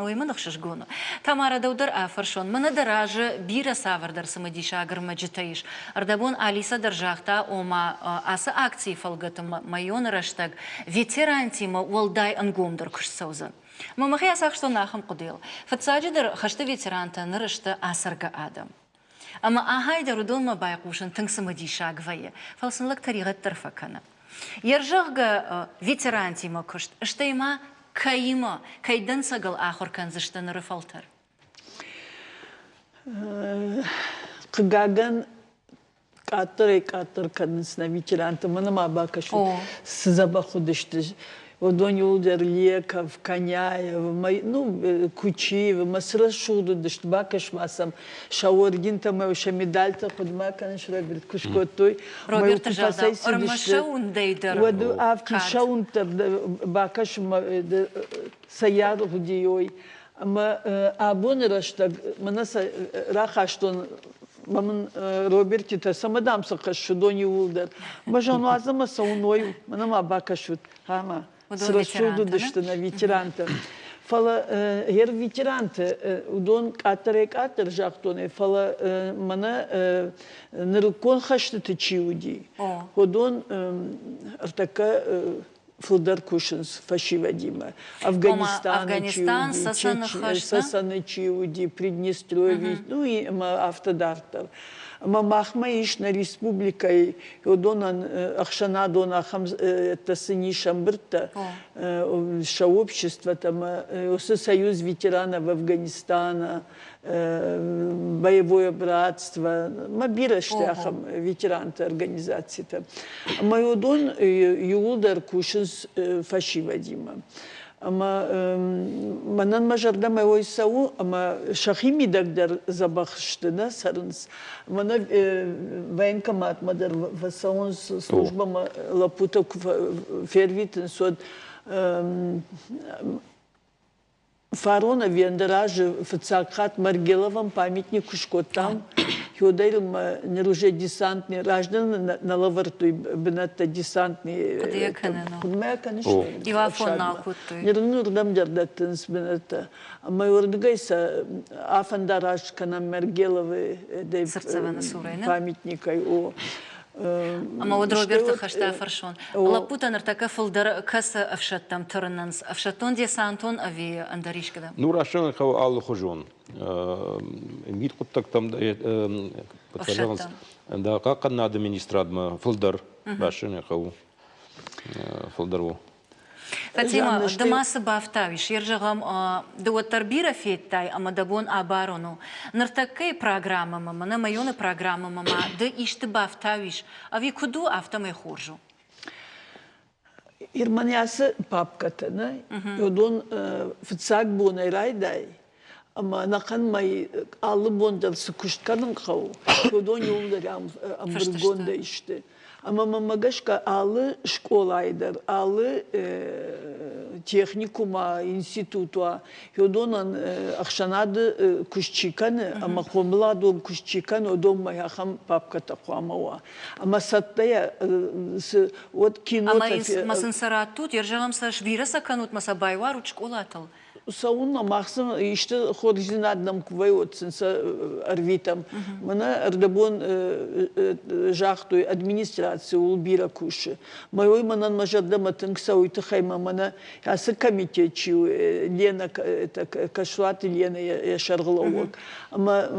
Уый мын ӕхсызгон у. Тамара, дӕу дӕр афӕрсон. Мӕнӕ дӕ разы бирӕ цавӕрдӕр цымыдисаг ӕрмӕджытӕ ис. Ӕрдӕбон Алиса дӕр загъта, ома ацы акцийы фӕлгӕты мӕйоны рӕстӕг ветерантимӕ уӕлдай ӕнгомдӕр куыст цӕудзӕн. Мӕ мӕхи ацахстон ахӕм хъуыдыйыл. Фыццаджыдӕр, хӕсты ветерантӕ ныр сты ацӕргӕ адӕм. Ӕмӕ ахӕй дӕр уыдонмӕ байхъусын тынг цымыдисаг вӕййы, фӕлӕ сын лӕг тӕригъӕд дӕр фӕкӕны. Йе рзӕгъгӕ ветерантимӕ куыст, стӕй ма кӕимӕ, кӕй дӕнцӕгыл ахуыр кӕндзысты ныры фӕлтӕр? Хъыгагӕн, къаддӕрӕй-къаддӕр кӕнынц нӕ ветеранты. Мӕнӕ ма бакӕсут, цы дзӕбӕх уыдысты. Уыдон иууылдӕр Леков, Коняев, ну, Кучиев ӕмӕ цы рӕсугъд уыдысты, бакӕс-ма сӕм, сӕ ордентӕ ӕмӕ сӕ медальтӕ хъуыдымӕ кӕныс, Роберт, куы скодтой. Роберты загъта, ӕрмӕст сӕ уындӕй дӕр. Уӕд афтид сӕ уынд дӕр бакӕс цӕййар гъудийой. Ӕмӕ абоны рӕстӕг мӕнӕ сӕ рахастон мӕ мын Робертитӕ цӕмӕ дам цы хӕссы, уыдон иууылдӕр. Мӕ зӕгъын, уадз ӕмӕ сӕ уыной, мӕнӕ ма бакӕсут. Ӕмӕ цы рӕсугъд уыдысты нӕ ветерантӕ. Фӕлӕ гъер ветеранты уыдон къаддӕрӕй-къаддӕр загътон, фӕлӕ мӕнӕ нырыккон хӕстыты чи уыди, уыдон ӕртӕккӕ фылдӕр кусынц фӕсивӕдимӕ. Афганистаны чи уыди, Цӕцӕны чи уыди, Приднестровье, ну ӕмӕ афтӕ дарддӕр. Ӕмӕ махмӕ ис нӕ республикӕйы уыдонӕн ӕхсӕнадон ахӕм сын ис ӕмбырдтӕ, сообществотӕ ӕмӕ уыцы Союз ветеранов Афганистана, боевое братство, ма бирӕ сты ахӕм ветеранты организацитӕ. Ӕмӕ уыдон иууылдӕр кусынц фӕсивӕдимӕ. Ӕмӕ мӕнӕн мӕ зӕрдӕмӕ уый цӕуы, ӕмӕ сӕхи мидӕг дӕр дзӕбӕх сты, нӕ цӕрынц. Мӕнӕ военкоматмӕ дӕр фӕцӕуынц службӕмӕ лӕппутӕ куы фервитынц, уӕд Фарон ӕви ӕндӕр азы фыццаг хатт Маргеловӕн памятник куы скодтам, уӕдӕй ма ныр уже десантный, раздӕр нӕ лӕвӕрдтой бынӕттӕ десантный. Хъуыдыйӕ кӕнын. Хъуыдымӕ кӕныс? Иу афон нал кодтой. Ныр нырдӕм дӕр дӕттынц бынӕттӕ. Ӕмӕ уырдыгӕй сӕ афӕндараст кӕнӕм Маргеловы Цыртдзӕвӕны цурӕй, нӕ? памятникӕй. О. Ӕмӕ уӕд Роберты хӕстӕ фӕрсон. Лӕппутӕ ныртӕккӕ фылдӕр кӕцы ӕфсӕдтӕм тырнынц? Ӕфсӕддон-десантон ӕви ӕндӕр искуыдӕм? Ну, раст зӕгъын хъӕуы алыхуызон. Мидхъуыддӕгтӕм фӕзӕгъынц, хъахъхъӕнынады министрадмӕ фылдӕр, раст зӕгъын хъӕуы, фылдӕр у. Фатима, ды ма цы бафтауис? Йер зӕгъӕм, ды уӕддӕр бирӕ федтай ӕмӕ дӕ бон абарон у. Ныртӕккӕйы программӕмӕ, мӕнӕ мӕйоны программӕмӕ ма ды исты бафтауис? Ӕви куыд у, афтӕмӕй хорз у? Ирман ацы папкӕтӕ, нӕ, уыдон фыццаг бонӕй райдай, ӕмӕ ӕнӕхъӕн мӕй алы бон дӕр цы куыст кӕнын хъӕуы, уыдон иууылдӕр ӕмбырдгондӕй сты. Ӕмӕ мӕнмӕ гӕсгӕ алы скъолайы дӕр, алы техникума, институт уа, уыдонӕн ӕхсӕнады куыст чи кӕны ӕмӕ хъомыладон куыст чи кӕны, уыдонмӕ ахӕм папкӕтӕ хъуамӕ уа. Ӕмӕ цӕттӕйӕ цы уӕд кинотӕ... Ӕмӕ сын сӕ раттут, ӕрзӕгъӕм сӕ, сбирӕ сӕ кӕнут мӕ сӕ байуарут скъолатыл. Цӕуыннӕ мах сын исты хорздзинад нӕм куы вӕййы, уӕд сын сӕ ӕрвитӕм. Мӕнӕ ӕрдӕбон загътой, администраци ууыл бирӕ кусы. Мӕ уый мӕнӕн мӕ зӕрдӕмӕ тынг цӕуы, уый тыххӕй мӕ мӕнӕ ацы комитет чи у, Лена, Кӕсуаты Лена йӕ сӕргълӕууӕг. Ӕмӕ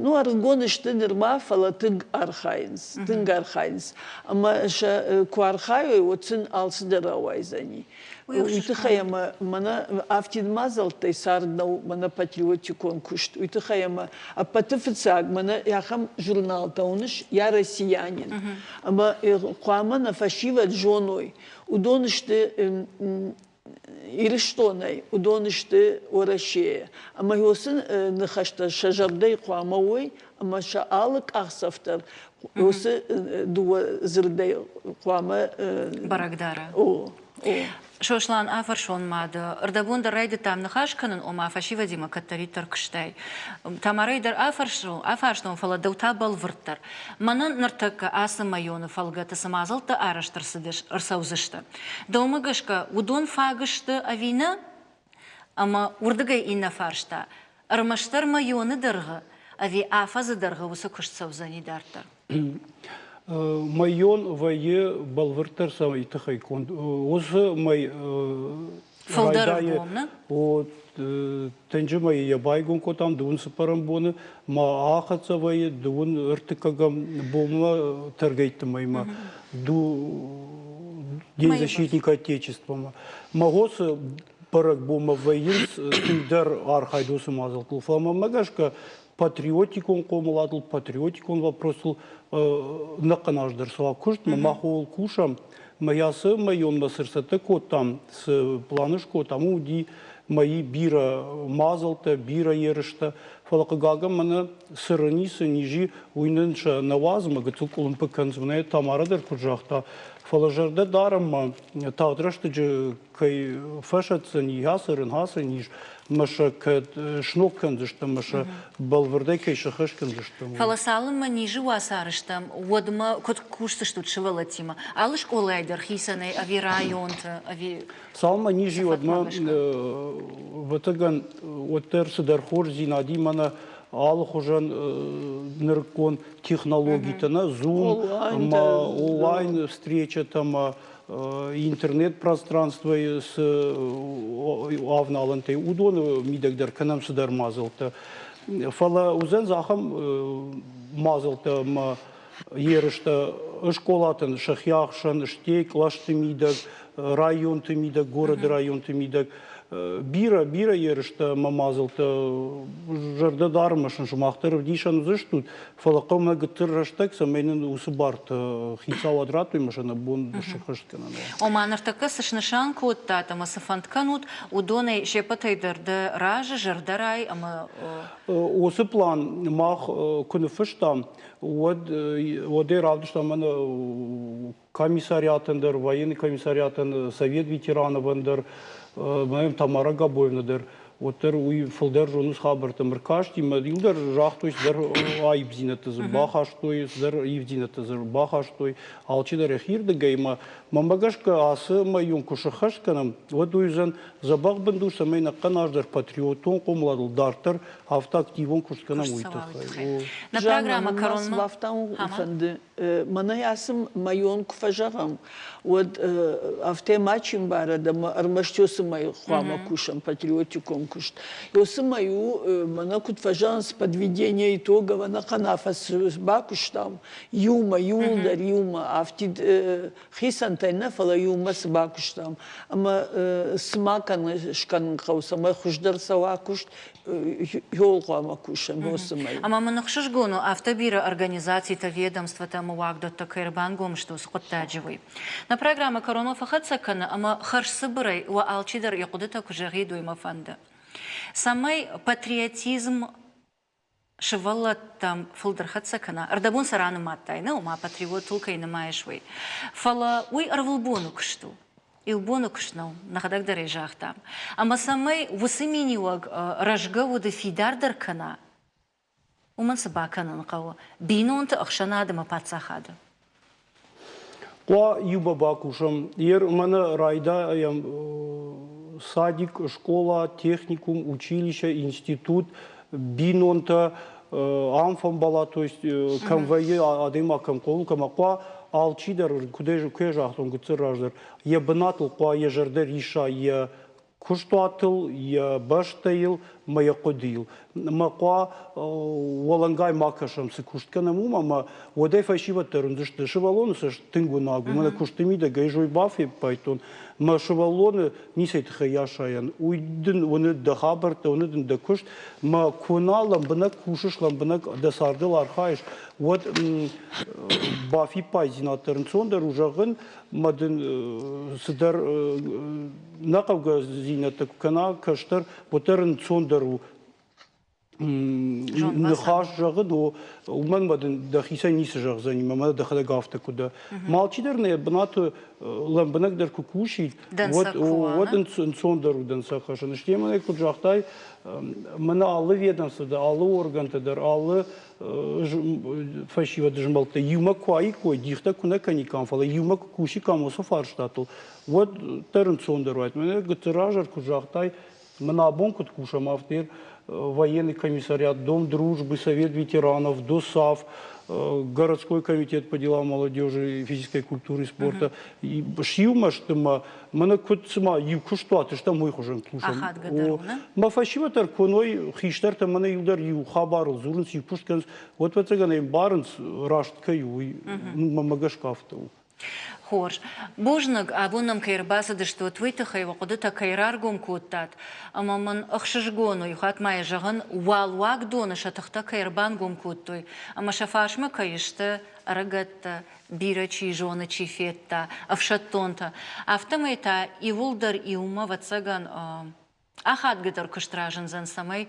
ну, ӕрыгон сты нырма, фӕлӕ тынг архайынц, тынг архайынц. Ӕмӕ сӕ куы архайой, уӕд сын алцыдӕр рауайдзӕни. Уый тыххӕй ӕмӕ мӕнӕ афтид мадзӕлттӕй цард нӕу мӕнӕ патриотикон куыст. Уый тыххӕй ӕмӕ ӕппӕты фыццаг мӕнӕ ахӕм журналтӕ уыныс «Я россиянин». Ӕмӕ хъуамӕ нӕ фӕсивӕд зоной, уыдон сты Ирыстонӕй, уыдон сты Уӕрӕсейӕ. Ӕмӕ уыцы ныхӕстӕ сӕ зӕрдӕйы хъуамӕ уой ӕмӕ сӕ алы къахдзӕф дӕр уыцы дыууӕ дзырдӕй хъуамӕ бӕрӕг дара. О. Сослан, афӕрсон ма дӕ, ӕрдӕбон дӕр райдыдтам ныхас кӕнын, ома фӕсивӕдимӕ кӕддӕриддӕр куыстай. Тамарӕй дӕр афарстон, фӕлӕ дӕу та бӕлвырддӕр. Мӕнӕн ныртӕккӕ ацы мӕйоны фӕлгӕты цы мадзӕлттӕ арӕзт ӕрцӕудзысты, дӕумӕ гӕсгӕ уыдон фаг сты ӕви нӕ? Ӕмӕ уырдыгӕй иннӕ фарста, ӕрмӕстдӕр мӕйоны дӕргъы ӕви афӕдзы дӕргъы уыцы куыст цӕудзӕни дарддӕр? Мӕйон вӕййы бӕлвырддӕр цӕмӕй тыххӕй конд. Уыцы мӕй Фылдӕр ӕргом, нӕ? Тынджы мӕйы йӕ байгом кодтам дыууын цыппӕрӕм боны, ма ахӕццӕ вӕййы дыууын ӕртыккӕгӕм бонмӕ тӕргӕйтты мӕймӕ. День защитника Отечества-мӕ. Мӕ бӕрӕгбонмӕ вӕййынц тынгдӕр архайд уыцы мадзӕлттыл. Фӕлӕ мӕнмӕ гӕсгӕ патриотикон хъомыладыл, патриотикон вопросыл ӕнӕхъӕн аз дӕр цӕуа куыст, мӕ мах ууыл кусӕм. Мӕ ацы мӕйонмӕ цы рцӕттӕ кодтам, цы план скодтам, уыди мӕйы бирӕ мадзӕлттӕ, бирӕ ерыстӕ. Фӕлӕ хъыгагӕн мӕнӕ цы рын цы низ уый нын сӕ нӕ уадзы, мӕ гыццыл къуылымпы кӕндзынӕ, Тамара дӕр куыд загъта, фӕлӕ зӕрдӕ дарӕм ма тагъд рӕстӕджы кӕй фӕсӕтдзӕни ацы рын, ацы низ, мӕ сӕ кӕд сног кӕндзыстӕм, мӕ сӕ бӕлвырдӕй кӕй сӕххӕст кӕндзыстӕм. Фӕлӕ цалынмӕ низы уацары стӕм, уӕдмӕ куыд кусдзыстут сывӕллӕттимӕ? Алы скъолайы дӕр хицӕнӕй ӕви районты, ӕви Цалынмӕ низ и, уӕдмӕ ӕвӕццӕгӕн уӕддӕр цыдӕр хорздзинадимӕ нӕ алыхуызӕн нырыккон технологитӕ нӕ Zoom ӕмӕ онлайн встречӕтӕ ӕмӕ интернет-пространствойы цы авналӕнтӕй, уыдоны мидӕг дӕр кӕнӕм цыдӕр мадзӕлттӕ. Фӕлӕ уыдзӕн ахӕм мадзӕлттӕ ӕмӕ ерыстӕ скъолатӕн сӕхи ӕхсӕн, стӕй кълӕсты мидӕг, районты мидӕг, горӕты районты мидӕг. Бирӕ, бирӕ ерыстӕ ӕмӕ мадзӕлттӕ зӕрдӕ дарын сын сымах дӕр ӕвдисӕн уыдзыстут, фӕлӕ хъӕумӕ гыццыл рӕстӕг, цӕмӕй нын уыцы бартӕ хицауад радтой ӕмӕ сӕ нӕ бон сыххӕст кӕнын уа. Ома ныртӕккӕ цы снысан кодтат ӕмӕ цы фӕнд кӕнут, уыдонӕй се ппӕтӕй дӕр дӕ разы, зӕрдӕрай ӕмӕ Уыцы план мах куы ныффыстам, уӕд уӕдӕй равдыстам мӕнӕ комиссариатӕн дӕр, военный комиссариатӕн, совет ветерановӕн дӕр, мӕм Тамара Габоевна дӕр, уӕддӕр уый фылдӕр зонынц хабӕрттӕм ӕркасти, мӕ иу дӕр загътой, цыдӕр аипдзинӕдтӕ дзы бахастой, цыдӕр ивдзинӕдтӕ дзы бахастой, алчидӕр йӕхирдыгӕй ӕмӕ мӕнмӕ гӕсгӕ ацы мӕйон куы сыххӕст кӕнӕм, уӕд уый уыдзӕн дзӕбӕх бындур, цӕмӕй нӕхъӕн аз дӕр патриотон хъомыладыл дарддӕр афтӕ активон куыст кӕнӕм, уый тыххӕй. Нӕ программӕ кӕронмӕ бафтауын фӕнды, мӕнӕй ацы мӕйон куы фӕзӕгъӕм, уӕд афтӕ мачи мбарӕд ӕмӕ ӕрмӕст уыцы мӕй хъуамӕ кусӕм патриотикон куыст. Уыцы мӕй у, мӕнӕ куыд фӕзӕгъынц, подведение итогов ӕнӕхъӕн афӕдз бакуыстам иумӕ, иууылдӕр иумӕ, афтид хицӕнтӕй нӕ, фӕлӕ иумӕ цы бакуыстам. Ӕмӕ цы ма скӕнын хъӕуы, цӕмӕй хуыздӕр цӕуа куыст, иуыл хъуамӕ кусӕм уыцы-мӕй. Ӕмӕ мын ӕхсызгон у, афтӕ бирӕ организацитӕ, ведомствотӕ ӕмӕ уагдӕттӕ кӕй ӕрбангом сты уыцы хъуыддаджы, уый. Нӕ программӕ кӕронмӕ фӕхӕццӕ кӕны ӕмӕ хӕрзцыбырӕй уӕ алчидӕр йӕ хъуыдытӕ куы зӕгъид, уый мӕ фӕнды. Цӕмӕй патриотизм сывӕллӕттӕм фылдӕр хӕццӕ кӕна, ӕрдӕбон сӕ ранымадтай, нӕ, ома патриотыл кӕй нымайыс, уый. Фӕлӕ уый ӕрвылбоны куыст у. Иу боны куыст нӕу, нӕхӕдӕг дӕр ӕй загътам. Ӕмӕ цӕмӕй уыцы миниуӕг рӕзгӕ уды фидардӕр кӕна, уымӕн цы бакӕнын хъӕуы бинонты, ӕхсӕнады ӕмӕ паддзахады? Хъуа иумӕ бакусӕм. Ер мӕнӕ райдайӕм садик, скъола, техникум, училище, институт, бинонтӕ ам фӕмбӕла, то есть кӕм вӕййы адӕймаг кӕм хъомыл, кӕм хъуа, алчидӕр, куыд загътон гыццыл раздӕр, йӕ бынатыл хъуа йӕ зӕрдӕ риса, йӕ куыстуатыл, йӕ бӕстӕйыл мӕ йӕ хъуыдыйыл. Мӕ хъуа уӕлӕнгай ма кӕсӕм, цы куыст кӕнӕм, уым ӕмӕ уӕдӕй фӕсивӕд дӕр уындзысты. Сывӕллоны цӕст тынг уынаг у. Мӕнӕ куысты мидӕгӕй зой бафиппайдтон, мӕ сывӕллоны ницӕй тыххӕй асайӕн. Уый дын уыны дӕ хабӕрттӕ, уыны дын дӕ куыст. Мӕ куы нӕ лӕмбынӕг кусыс, лӕмбынӕг дӕ цардыл архайыс, уӕд бафиппайдзинад дӕр ӕнцондӕр у зӕгъын, мӕ дын цыдӕр нӕхъӕугӕдзинӕдтӕ куы кӕна кӕстӕр, уӕддӕр ӕнцондӕр у. Ныхас зӕгъын, о, уымӕн мӕ дын дӕхицӕн ницы зӕгъдзӕни, мӕ дӕхӕдӕг афтӕ куы дӕ. Алчидӕр нӕ бынаты лӕмбынӕгдӕр куы кусид, уӕд, уӕд ӕнцондӕр у дӕнцӕг хӕссын. Стӕй мӕнӕ куыд загътай, мӕнӕ алы ведомство дӕр, алы органтӕ дӕр, алы фӕсивӕды змӕлдтӕ иумӕ куы аиккой, дихтӕ куы нӕ кӕниккам, фӕлӕ иумӕ куы кусиккам уыцы фарстатыл, уӕд дӕр ӕнцондӕр уаид. Мӕнӕ гыццыл раздӕр куыд загътай, Мын абон куыд кусӕм, афтӕ военный комиссариат, Дом дружбы, Совет ветеранов, ДОСАВ, городской комитет по делам молодежи, физической культуры и спорта. Сиумӕ сты мӕ мӕнӕ куыд цыма иу куыстуат стӕм, уый хуызӕн кусӕм. Мӕ фӕсивӕд дӕр куы хистӕртӕ мӕнӕ иу дӕр иу хабарыл дзурынц, иу куыст кӕнынц, уӕд ӕвӕццӕгӕн ӕмбарынц, раст кӕй у, уый мӕнмӕ гӕсгӕ афтӕ у. Хорз. Бузныг, абон нӕм кӕй ӕрбацыдыстут, уый тыххӕй уӕ хъуыдытӕ кӕй раргом кодтат. Ӕмӕ мын ӕхсызгон у, иу хатт ма йӕ зӕгъын, уӕлуагдоны сӕ тыхтӕ кӕй ӕрбангом кодтой ӕмӕ сӕ фарсмӕ кӕй сты ӕрыгӕттӕ, бирӕ чи зоны, чи федта, ӕфсӕддонтӕ. Афтӕмӕй та иууылдӕр иумӕ, ӕвӕццӕгӕн, ахадгӕдӕр куыст разындзӕн, цӕмӕй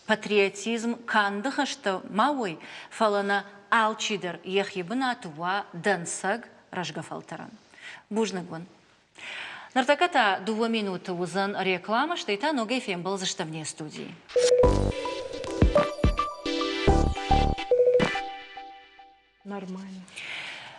патриотизм канд хӕстӕ ма уой, фӕлӕ нӕ алчидӕр йӕхи бынаты уа дӕнцӕг рӕзгӕ фӕлтӕрӕн. Бузныг уын. Ныртӕккӕ та дыууӕ минуты уыдзӕн рекламӕ, стӕй та ногӕй фембӕлдзыстӕм не студийы. Нормально.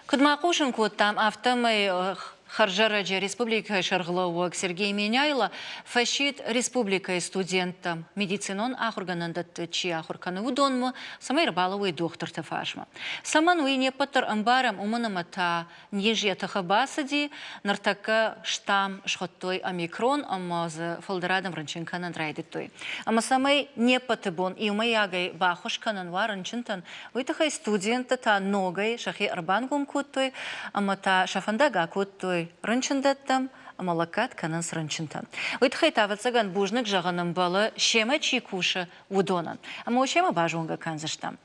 Куыд ма хъусын кодтам, афтӕмӕй хӕрзӕрӕджы республикӕйы сӕргълӕууӕг Сергей Меняйло фӕсидт республикӕйы студенттӕм, медицинон ахуыргӕнӕндӕтты чи ахуыр кӕны, уыдонмӕ, цӕмӕй ӕрбалӕууой дохтырты фарсмӕ. Цӕмӕн, уый не ппӕт дӕр ӕмбарӕм, уымӕн ӕмӕ та низ йӕ тыхы бацыди, ныртӕккӕ штамм схуыдтой омикрон ӕмӕ дзы фылдӕр адӕм рынчын кӕнын райдыдтой. Ӕмӕ цӕмӕй не ппӕты бон иумӕйагӕй баххуыс кӕнын уа рынчынтӕн, Уый тыххӕй студенттӕ та ногӕй сӕхи ӕрбангом кодтой ӕмӕ та сӕ фӕндаг акодтой рынчындӕттӕм ӕмӕ лӕггад кӕнынц рынчынтӕн. Уый тыххӕй та, ӕвӕццӕгӕн, бузныг зӕгъын ӕмбӕлы, семӕ чи кусы, уыдонӕн. Ӕмӕ семӕ базонгӕ кӕндзыстӕм.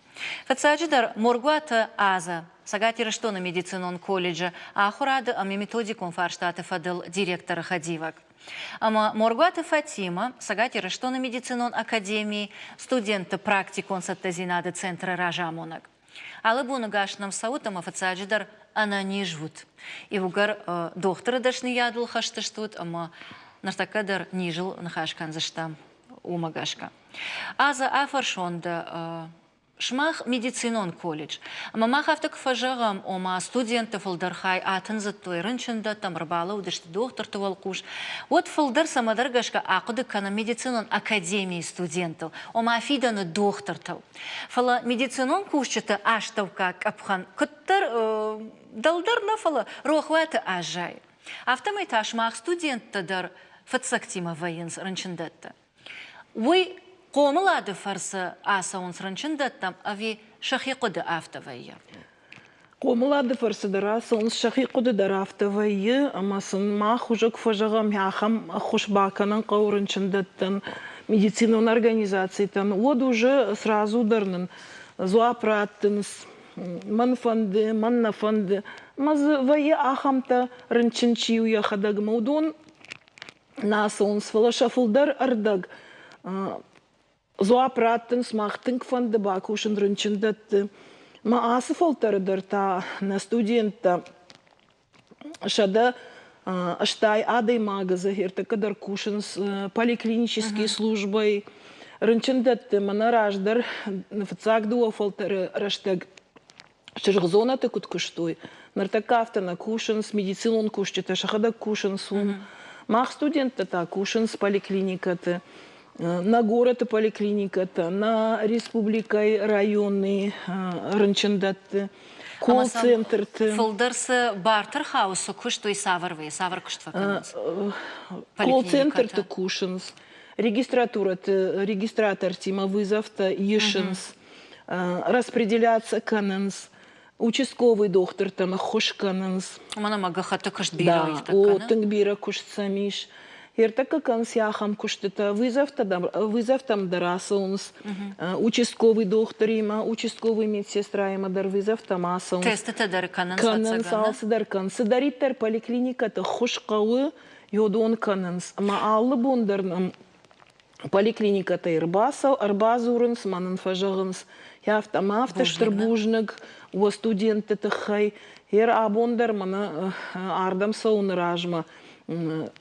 Фыццаджыдӕр Моргуаты Азӕ, Цӕгат Ирыстоны медицинон колледжы ахуырады ӕмӕ методикон фарстаты фӕдыл директоры хӕдивӕг. Ӕмӕ Моргуаты Фатимӕ, Цӕгат Ирыстоны медицинон академийы студентты практикон цӕттӕдзинады центры разамонӕг. Алы боны гас нӕм цӕут ӕмӕ фыццаджыдӕр ӕнӕниз ут. Иугӕр дохтыры дӕсныйадыл хӕст стут ӕмӕ ныртӕккӕ дӕр низыл ныхас кӕндзыстӕм уымӕ гӕсгӕ. Азӕ, афӕрсон дӕ, Сымах медицинон колледж. Ӕмӕ мах афтӕ куы фӕзӕгъӕм, ома студентты фылдӕр хай атындзыдтой рынчындӕттӕм, ӕрбалӕудысты дохтырты уӕлхъус, уӕд фылдӕр цӕмӕдӕр гӕсгӕ ахъуыды кӕнӕм медицинон академийы студенттыл, ома фидӕны дохтыртыл. Фӕлӕ медицинон кусджыты астӕуккаг къӕпхӕн куыддӕр дӕлдӕр нӕ, фӕлӕ рохуаты аззайы. Афтӕмӕй та сымах студенттӕ дӕр фыццӕгтимӕ вӕййынц рынчындӕтты. Уый хъомылады фӕрцы ацӕуынц рынчындӕттӕм ӕви сӕхи хъуыды афтӕ вӕййы? Хъомылады фӕрцы дӕр ацӕуынц, сӕхи хъуыды дӕр афтӕ вӕййы, ӕмӕ сын мах уже куы фӕзӕгъӕм, ахӕм ӕххуыс бакӕнын хъӕуы рынчындӕттӕн, медицинон организацитӕн, уӕд уже сразу дӕр нын дзуапп раттынц, мӕн фӕнды, мӕн нӕ фӕнды. Ӕмӕ дзы вӕййы ахӕмтӕ, рынчын чи у йӕхӕдӕг, ӕмӕ уыдон нӕ ацӕуынц, фӕлӕ сӕ фылдӕр ӕрдӕг дзуапп раттынц, мах тынг фӕнды бакусын рынчындӕтты. Мӕ ацы фӕлтӕры дӕр та нӕ студенттӕ 180 адӕймагы дзы ӕртӕккӕ дӕр кусынц поликлинический службӕйы. Рынчындӕтты мӕнӕ раздӕр фыццаг дыууӕ фӕлтӕры рӕстӕг чызгзонӕты куыд куыстой, ныртӕккӕ афтӕ нӕ кусынц, медицинон кусджытӕ сӕхӕдӕг кусынц уым. Мах студенттӕ та кусынц поликлиникӕты, нӕ горӕты поликлиникӕтӕ, нӕ республикӕйы районы рынчындӕтты, колл-центрты. Фылдӕр цы бартӕ рхауы, цы куыст, уый цавӕр вӕййы, цавӕр куыст фӕкӕнынц? Колл-центрты кусынц, регистратурӕты регистратортимӕ вызовтӕ исынц, распределяться кӕнынц, участковый дохтыртӕн ӕххуыс кӕнынц. Уымӕн ӕмӕ гӕххӕтты куыст бирӕ О, тынг бирӕ куыст сӕм ис. Ӕртӕккӕ кӕнынц ахӕм куыстытӕ, вызовтӕм дӕр ацӕуынц, участковый дохтыримӕ, участковый медсестраимӕ дӕр вызовтӕм ацӕуынц. Тестытӕ дӕр кӕнынц? Кӕнынц, алцыдӕр кӕнынц. Цыдӕриддӕр поликлиникӕты ӕххуыс хъӕуы, йодон кӕнынц. Ӕмӕ алы бон дӕр нӕм. Поликлиникӕтӕй ӕрбадзурынц, мӕ нын фӕзӕгъынц, афтӕ ӕмӕ афтӕ стыр бузныг уӕ студентты тыххӕй. Ер абон дӕр мӕнӕ ардӕм цӕуыны размӕ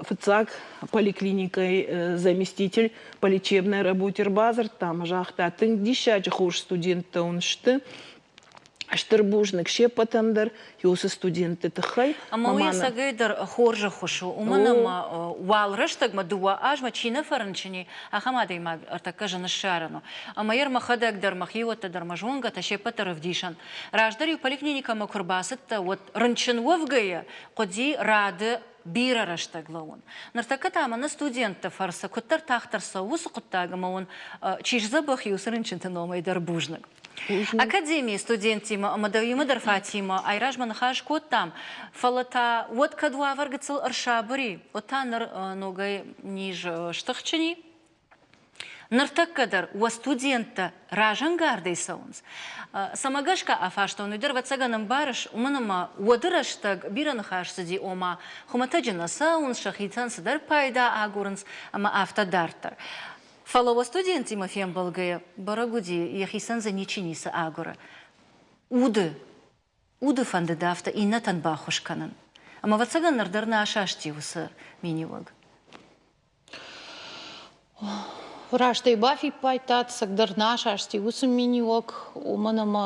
фыццаг поликлиникӕйы заместитель по лечебной работе ӕрбадзырдта ӕмӕ загъта, тынг диссаджы хорз студенттӕ уын сты, стыр бузныг се ппӕтӕн дӕр уыцы студентты тыххӕй. Ӕмӕ уый ӕцӕгӕй дӕр хорз ӕххуыс у, уымӕн ӕмӕ уал рӕстӕгмӕ дыууӕ азмӕ чи нӕ фӕрынчын и, ахӕм адӕймаг ӕртӕккӕ зын ссарын у. Ӕмӕ йӕ мӕхӕдӕг дӕр, мӕ хиуӕттӕ дӕр, мӕ зонгӕтӕ се ппӕт дӕр ӕвдисӕн. Раздӕр-иу поликлиникӕмӕ куы рбацыдтӕ, уӕд рынчын уӕвгӕйӕ хъуыди рады бирӕ рӕстӕг лӕууын. Ныртӕккӕ та мӕнӕ студентты фӕрцы куыддӕр тагъддӕр цӕуы уыцы хъуыддаг ӕмӕ уын чи сдзӕбӕх и, уыцы рынчынты номӕй дӕр бузныг. Академийы студенттимӕ ӕмӕ дӕуимӕ дӕр Фатимӕ айразмӕ ныхас кодтам, фӕлӕ та уӕд кӕд уавӕр гыццыл ӕрсабыр и, уӕд та ныр ногӕй низ стыхджын и. Ныртӕккӕ дӕр уӕ студенттӕ разӕнгардӕй цӕуынц. Цӕмӕ гӕсгӕ афарстон, уый дӕр ӕвӕццӕгӕн ӕмбарыс, уымӕн ӕмӕ уӕды рӕстӕг бирӕ ныхас цыди, ома хуымӕтӕджы нӕ цӕуынц, сӕхицӕн цыдӕр пайда агурынц ӕмӕ афтӕ дарддӕр. Фӕлӕ уӕ студенттимӕ фембӕлгӕйӕ бӕрӕг уыди, йӕхицӕн дзы ничи ницы агуры. Уды, уды фӕндыд афтӕ иннӕтӕн баххуыс кӕнын. Ӕмӕ, ӕвӕццӕгӕн, ныр дӕр нӕ асасти уыцы миниуӕг. Раст ӕй бафиппайдтат, ӕцӕгдӕр нӕ асасти уыцы миниуӕг, уымӕн ӕмӕ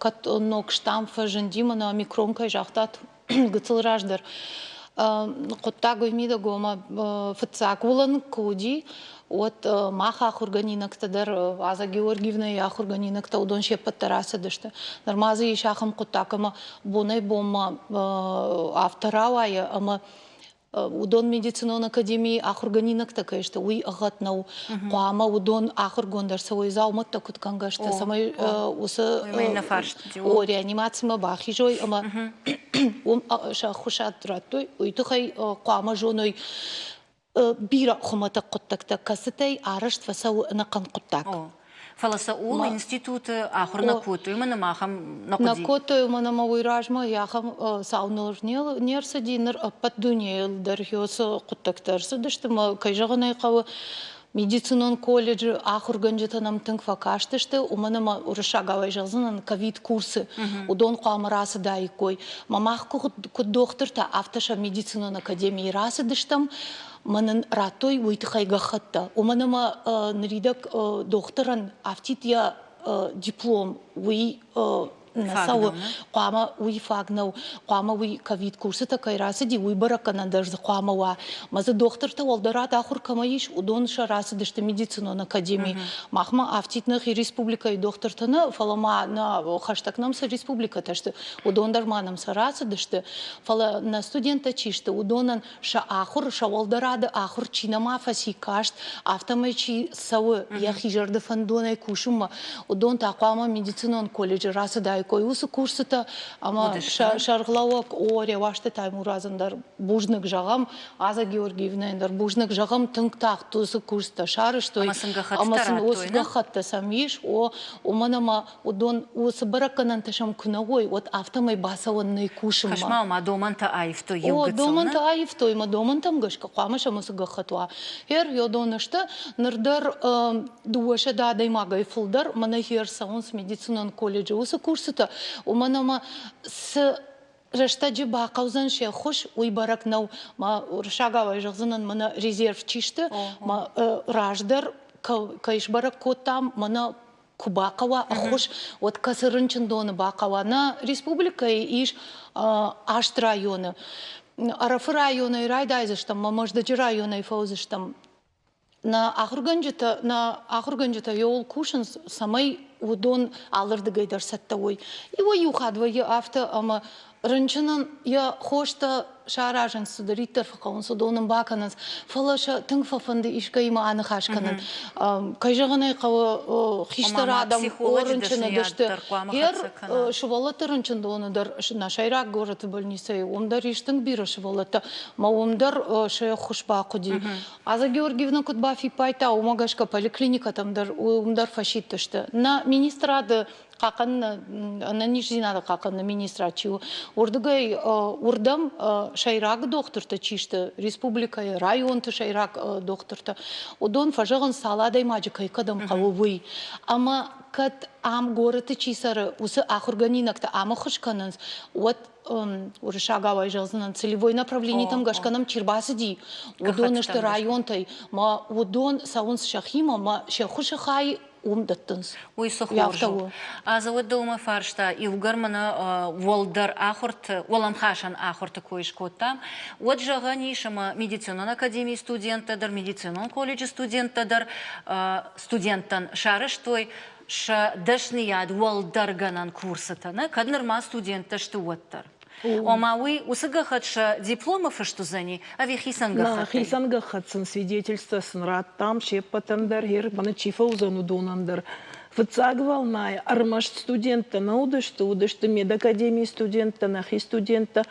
кӕд ног штамм фӕзынди, мӕнӕ омикрон кӕй загътат, гыццыл раздӕр хъуыддаг уый мидӕг у, ӕмӕ фыццаг уылӕн куы уыди, уӕд мах ахуыргӕнинӕгтӕ дӕр, Аза Георгиевнӕйы ахуыргӕнинӕгтӕ, уыдон се ппӕт дӕр ацыдысты. Нырма дзы ис ахӕм хъуыддаг, ӕмӕ бонӕй-бонмӕ афтӕ рауайы, ӕмӕ уыдон медицинон академийы ахуыргӕнинӕгтӕ кӕй сты, уый ӕгъгъӕд нӕу. Хъуамӕ уыдон ахуыргонд ӕрцӕуой дзаумӕттӕ куыд кӕнгӕ сты, цӕмӕй уыцы о, реанимацимӕ бахизой ӕмӕ уым сӕ ӕххуысад радтой. Уый тыххӕй хъуамӕ зоной бирӕ хуымӕтӕг хъуыддӕгтӕ, кӕцытӕй арӕзт фӕцӕуы ӕнӕхъӕн хъуыддаг. Фӕлӕ сӕ ууыл институты ахуыр нӕ кодтой, уымӕн ӕмӕ ахӕм нӕ хъуыди. Нӕ кодтой, уымӕн ӕмӕ уый размӕ ахӕм цау ныр не рцыди, ныр ӕппӕт дунейыл дӕр цы хъуыддӕгтӕ ӕрцыдысты, ӕмӕ, кӕй зӕгъын ӕй хъӕуы, медицинон колледжы ахуыргӕнджытӕ нӕм тынг фӕкастысты, уымӕн ӕмӕ уырыссагау зӕгъдзынӕн ковид-курсы уыдон хъуамӕ рацыдаиккой. Мӕ мах куыд дохтыртӕ, афтӕ сӕ медицинон академийы рацыдыстӕм, мӕ нын радтой уый тыххӕй гӕххӕттӕ, уымӕн ӕмӕ ныридӕг дохтырӕн афтид йӕ диплом уый нӕ цӕуы, хъуамӕ уый фаг нӕу, хъуамӕ уый ковид-курсытӕ кӕй рацыди, уый бӕрӕггӕнӕн дӕр дзы хъуамӕ уа. Мӕ дзы дохтыртӕ уӕлдӕрад ахуыр кӕмӕ ис, уыдон сӕ рацыдысты медицинон академи. Махмӕ афтид нӕхи республикӕйы дохтыртӕ нӕ, фӕлӕ ма нӕ хӕстӕг нӕм цы республикӕтӕ сты, уыдон дӕр ма нӕм сӕ рацыдысты. Фӕлӕ нӕ студенттӕ чи сты, уыдонӕн сӕ ахуыр, сӕ уӕлдӕрады ахуыр чи нӕма фӕци каст, афтӕмӕй чи цӕуы йӕхи зӕрды фӕндонӕй кусынмӕ, уыдон та хъуамӕ медицинон колледжы рацыдаиккой уыцы курсытӕ ӕмӕ сӕ сӕргълӕууӕг О Реуазты Таймуразӕн дӕр бузныг зӕгъӕм, Аза Георгиевнӕйӕн дӕр бузныг зӕгъӕм, тынг тагъд уыцы курсытӕ сарӕзтой ӕмӕ сын уыцы гӕххӕттӕ сӕм ис, о, уымӕн ӕмӕ уыдон уыцы бӕрӕггӕнӕнтӕ сӕм куы нӕ уой, уӕд афтӕмӕй бацӕуӕн нӕй кусынмӕ. Кӕс-ма, ма домӕнтӕ аивтой иу О, гыццыл, домӕнтӕ аивтой, мӕ домӕнтӕм гӕсгӕ хъуамӕ сӕм уыцы гӕххӕтт уа. Гъер йодон сты, ныр дӕр 200 адӕймагӕй фылдӕр мӕнӕ гъер цӕуынц медицинон колледжы уыцы курсытӕ, уымӕн ӕмӕ цы рӕстӕджы бахъӕудзӕн се ххуыс, уый бӕрӕг нӕу. Мӕ уырыссагау зӕгъдзынӕн, мӕнӕ резерв чи сты, мӕ раздӕр кӕй сбӕрӕг кодтам, мӕнӕ куы бахъӕуа ӕххуыс, уӕд кӕцы рынчындоны бахъӕуа. Нӕ республикӕйы ис аст районы. Ӕрӕфы районӕй райдайдзыстӕм, мӕ Мӕздӕджы районӕй фӕуыдзыстӕм. Нӕ ахуыргӕнджытӕ, нӕ ахуыргӕнджытӕ иуыл кусынц, цӕмӕй уыдон алырдыгӕй дӕр цӕттӕ уой. Иуӕй-иу хатт вӕййы афтӕ, ӕмӕ рынчынӕн йӕ хостӕ саразынц, цыдӕриддӕр фӕхъӕуынц, уыдон ын бакӕнынц, фӕлӕ сӕ тынг фӕфӕнды искӕимӕ аныхас кӕнын. Кӕй зӕгъын ӕй хъӕуы, хистӕр адӕм рынчыны сты. Гъер сывӕллӕтты рынчындоны дӕр нӕ сӕйраг горӕты больницӕйы уым дӕр ис тынг бирӕ сывӕллӕттӕ, ӕмӕ уым дӕр сӕ ӕххуыс бахъуыди. Аза Георгиевна куыд бафиппайдта, уымӕ гӕсгӕ поликлиникӕтӕм дӕр уым дӕр фӕсидтысты. Нӕ министрады. хъахъхъӕныны ӕнӕниздзинады хъахъхъӕныны министрад чи у, уырдыгӕй уырдӕм сӕйраг дохтыртӕ чи сты, республикӕйы районты сӕйраг дохтыртӕ, уыдон фӕзӕгъынц, цал адӕймаджы кӕй кӕдӕм хъӕуы, уый. Ӕмӕ кӕд ам горӕты чи цӕры, уыцы ахуыргӕнинӕгтӕ ам ӕххуыс кӕнынц, уӕд уырыссагау ӕй зӕгъдзынӕн, целевой направлениетӕм гӕсгӕ нӕм чи рбацыди, уыдон сты районтӕй, мӕ уыдон цӕуынц сӕхимӕ, мӕ се ххуысы хай уым дӕттынц. Уый цы хорз у. Азы уӕд дӕумӕ фарста, иугӕр мӕнӕ уӕлдӕр ахуырты, уӕлӕмхасӕн ахуырты кой скодтам, уӕд зӕгъӕн ис, ӕмӕ медицинон академийы студенттӕ дӕр, медицинон колледжы студенттӕ дӕр студенттӕн сарӕзтой сӕ дӕсныйад уӕлдӕргӕнӕн курсытӕ, нӕ, кӕд нырма студенттӕ сты, уӕддӕр. Ома уый уыцы гӕххӕтт сӕ дипломы фыст уыдзӕни ӕви хицӕн гӕххӕттӕй? Хицӕн гӕххӕтт сын, свидетельство сын радтам се ппӕтӕн дӕр, мӕнӕ чи фӕуыдзӕн, уыдонӕн дӕр. Фыццаг волнайы ӕрмӕст студенттӕ нӕ уыдысты, уыдысты медакадемийы студенттӕ, нӕхи студенттӕ,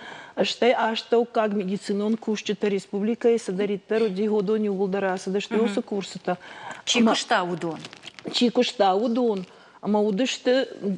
стӕй астӕуккаг медицинон кусджытӕ республикӕйы цыдӕриддӕр уыди, уыдон иууылдӕр ацыдысты уыцы курсытӕ. Чи куыста, уыдон? Чи куыста, уыдон. Ӕмӕ уыдысты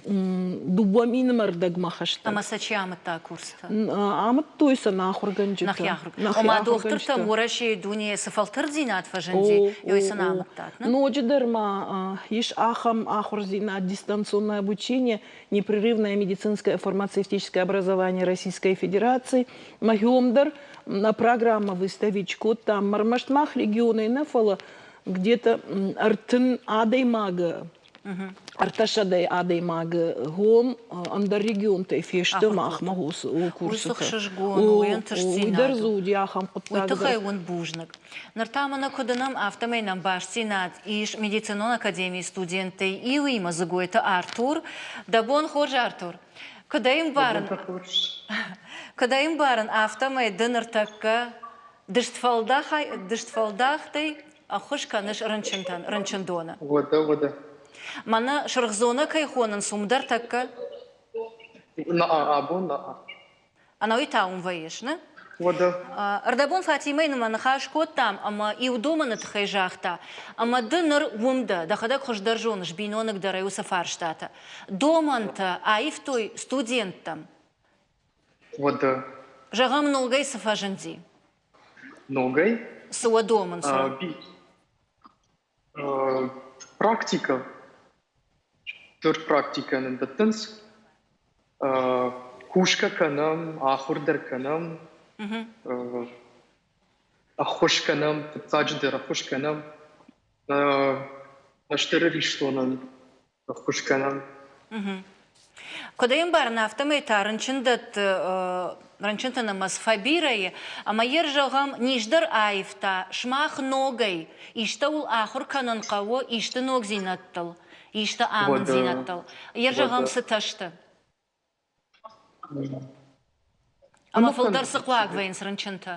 2000 ӕрдӕгмӕ хӕстӕг. Ӕмӕ сӕ чи амыдта курсытӕ? Амыдтой сӕ нӕ ахуыргӕнджытӕ. Нӕхи ахуыргӕнджытӕ. Ома дохтыртӕм Уӕрӕсейы дунейы цы фӕлтӕрддзинад фӕзынди, уый сын амыдтат, нӕ? Ноджыдӕр ма ис ахӕм ахуырдзинад дистанционное обучение, непрерывное медицинское фармацевтическое образование Российской Федерации. Мӕхиом дӕр нӕ программӕ выставить кодтам ӕрмӕст мах регионӕй нӕ, фӕлӕ где-то 30 адӕймагы ӕртӕсӕдӕй адӕймагы гом ӕндӕр регионтӕй фесты махмӕ курсытӕ. Ӕхсызгон у, ӕнтыстдзинад. Уый дӕр дзы уыди ахӕм хъуыддаг. Уый тыххӕй уын бузныг. Ныр та мӕнӕ куыд уынӕм, афтӕмӕй нӕм бастдзинад ис медицинон академийы студенттӕй иуимӕ Дзыгойты Артур. Дӕ бон хорз, Артур! Куыд ӕй ӕмбарын, куыд ӕй ӕмбарын, афтӕмӕй ды ныртӕккӕ дыстфӕлдӕхтӕй ӕххуыс кӕныс рынчынтӕн рынчындоны. Уӕдӕ, уӕдӕ. Мӕнӕ сырх зонӕ кӕй хонынц, уым дӕр тӕккӕ? Наа, абон наа. Ӕнӕуи та уым вӕййыс, нӕ? Уӕдӕ. Ӕрдӕбон Фатимӕйы нымӕ ныхас кодтам ӕмӕ иу домӕны тыххӕй загъта, ӕмӕ ды ныр уым дӕ, дӕхӕдӕг хуыздӕр зоныс биноныгдӕрӕй уыцы фарстатӕ. Домӕнтӕ аивтой студенттӕм. Уӕдӕ. Зӕгъӕм, ногӕй цы фӕзынди? Ногӕй? Цы уӕ домынц? Практикӕ. Стыр практикӕ нын дӕттынц. Кусгӕ кӕнӕм, ахуыр дӕр кӕнӕм, ӕххуыс кӕнӕм, фыццаджыдӕр ӕххуыс кӕнӕм нӕ стыр Ирыстонӕн ӕххуыс кӕнӕм. Куыд ӕй ӕмбарын, афтӕмӕй та рынчындӕтты рынчынты нымӕц фӕбирӕ и, ӕмӕ йе рзӕгъӕм, низ дӕр аивта, сымах ногӕй истӕуыл ахуыр кӕнын хъӕуы исты ногдзинӕдтыл, исты амынддзинӕдтыл. Йе рзӕгъӕм, цытӕ сты? Ӕмӕ фылдӕр цы хъуаг вӕййынц рынчынтӕ?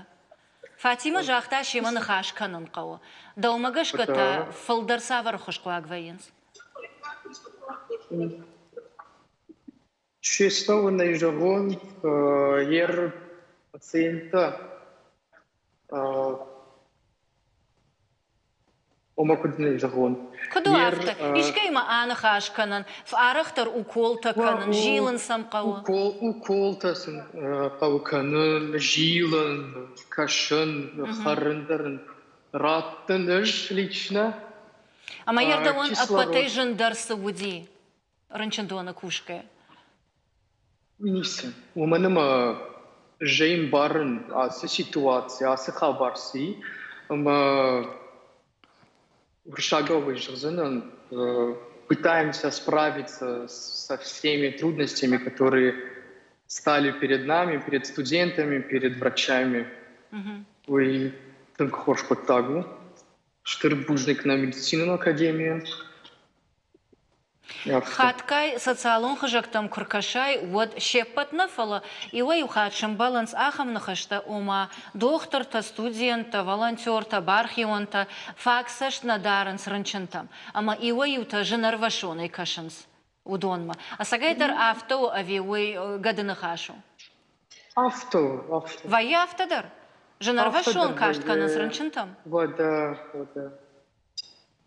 Фатимӕ загъта, семӕ ныхас кӕнын хъӕуы. Дӕумӕ гӕсгӕ та фылдӕр цавӕр хуыз хъуаг вӕййынц? Честно уын ӕй зӕгъон, йе пациенттӕ Ома куыд нӕ зӕгъон? Куыд у афтӕ? Искӕимӕ аныхас кӕнын, арӕхдӕр уколтӕ кӕнын, зилын сӕм хъӕуы? Укол, уколтӕ сын хъӕуы кӕнын, зилын, кӕсын, хӕрын дӕр ын раттын ӕз лично. Ӕмӕ йе рдӕуӕн ӕппӕтӕй зындӕр цы уыди рынчындоны кусгӕ? Ницы. Уымӕн ӕмӕ зӕй ӕмбарын ацы ситуаци, ацы хабар цы и, ӕмӕ уырыссагау зӕгъдзынӕн, пытаемся справиться со всеми трудностями, которые стали перед нами, перед студентами, перед врачами. Уый тынг хорз хъуыддаг у. Стыр бузныг нӕ медицинон академийӕн. Хатгай социалон хызӕгтӕм куы ркӕсай, уӕд се ппӕт нӕ, фӕлӕ иуӕй-иу хатт сӕмбӕлынц ахӕм ныхӕстӕ, ома дохтыртӕ, студенттӕ, волонтертӕ, бархионтӕ фаг цӕст нӕ дарынц рынчынтӕм, ӕмӕ иуӕй-иутӕ зынӕрвӕссонӕй кӕсынц уыдонмӕ. Ӕцӕгӕйдӕр афтӕ у ӕви уый гӕды ныхас у? Афтӕ у, афтӕ. Вӕййы афтӕ дӕр? Зынӕрвӕссон каст кӕнынц рынчынтӕм? Уӕдӕ, уӕдӕ.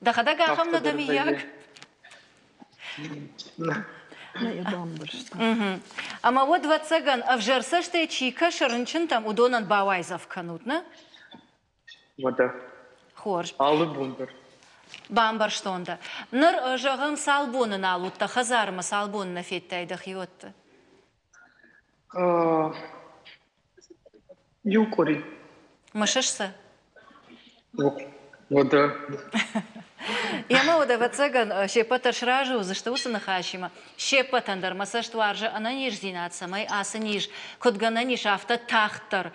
Дӕхӕдӕг ахӕм нӕ дӕ, миййаг? Нӕ йӕ бамбӕрста. Ӕмӕ уӕд, ӕвӕццӕгӕн, ӕвзӕр цӕстӕй чи кӕсы рынчынтӕм, уыдонӕн бауайдзӕф кӕнут, нӕ? Уӕдӕ. Хорз. Алы бон дӕр. Бамбӕрстон дӕ. Ныр, зӕгъӕм, цал боны нал уыдтӕ хӕдзармӕ, цал боны нӕ федтай дӕхиуӕтты? Иу къуыри. Мысыс сӕ? Уӕдӕ. Емӕ уӕд, ӕвӕццӕгӕн, се ппӕт дӕр сразы уыдзысты уыцы ныхасимӕ. Се ппӕтӕн дӕр мӕ цӕст уарзы ӕнӕниздзинад, цӕмӕй ацы низ, куыд гӕнӕн ис, афтӕ тагъддӕр,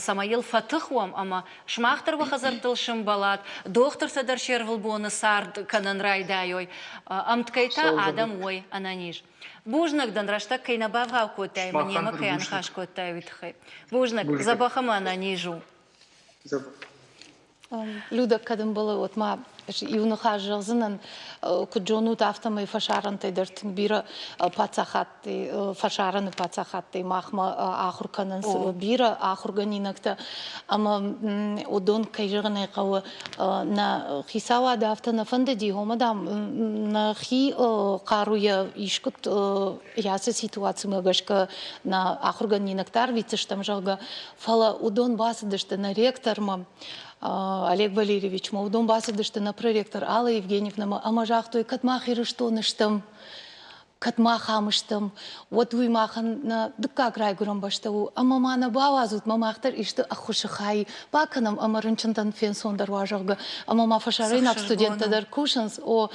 цӕмӕй йыл фӕтых уӕм ӕмӕ сымах дӕр уӕ хӕдзӕрттыл сымбӕлат, дохтыртӕ дӕр се рвылбоны цард кӕнын райдайой, ӕмткӕй та адӕм уой ӕнӕниз. Бузныг дын, рӕстӕг кӕй нӕ бавгъау кодтай ӕмӕ немӕ кӕй аныхас кодтай, уый тыххӕй. Бузныг, дзӕбӕх ӕмӕ ӕнӕниз у. Люда, кӕд ӕмбӕлы, уӕд ма иу ныхас зӕгъдзынӕн. Куыд зонут, афтӕмӕй фӕсарӕнтӕй дӕр тынг бирӕ паддзахадты, фӕсарӕны паддзахадтӕй махмӕ ахуыр кӕнынц бирӕ ахуыргӕнинӕгтӕ. Ӕмӕ уыдон, кӕй зӕгъын ӕй хъӕуы, нӕ хицауады афтӕ нӕ фӕндыди, ома, дам, нӕхи хъаруйӕ искуыд ацы ситуацимӕ гӕсгӕ нӕ ахуыргӕнинӕгтӕ арвитдзыстӕм, зӕгъгӕ. Фӕлӕ уыдон бацыдысты нӕ ректормӕ, Олег Валерьевичмӕ, уыдон бацыдысты нӕ проректор Алла Евгеньевнӕмӕ ӕмӕ загътой, кӕд мах Ирыстоны стӕм, кӕд мах ам стӕм, уӕд уый махӕн нӕ дыккаг райгуырӕн бӕстӕ у, ӕмӕ ма нӕ бауадзут, мӕ мах дӕр исты ӕххуысы хай бакӕнӕм ӕмӕ рынчынтӕн фенцондӕр уа, зӕгъгӕ. Ӕмӕ ма фӕсарӕйнаг студенттӕ дӕр кусынц, о,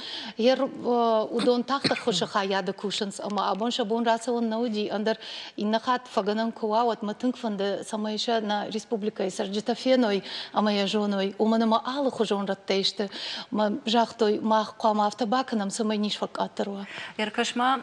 уыдон тагъд ӕххуысы хайады кусынц, ӕмӕ абон сӕ бон рацӕуын нӕ уыди, ӕндӕр иннӕ хатт фӕгӕнӕн куы уа, уӕд мӕ тынг фӕнды, цӕмӕй сӕ нӕ республикӕйы цӕрджытӕ феной ӕмӕ йӕ зоной, уымӕн ӕмӕ алыхуызон рӕттӕй сты. Мӕ загътой, мах хъуамӕ афтӕ бакӕнӕм, цӕмӕй низ фӕкъаддӕр уа. Ӕркӕс-ма,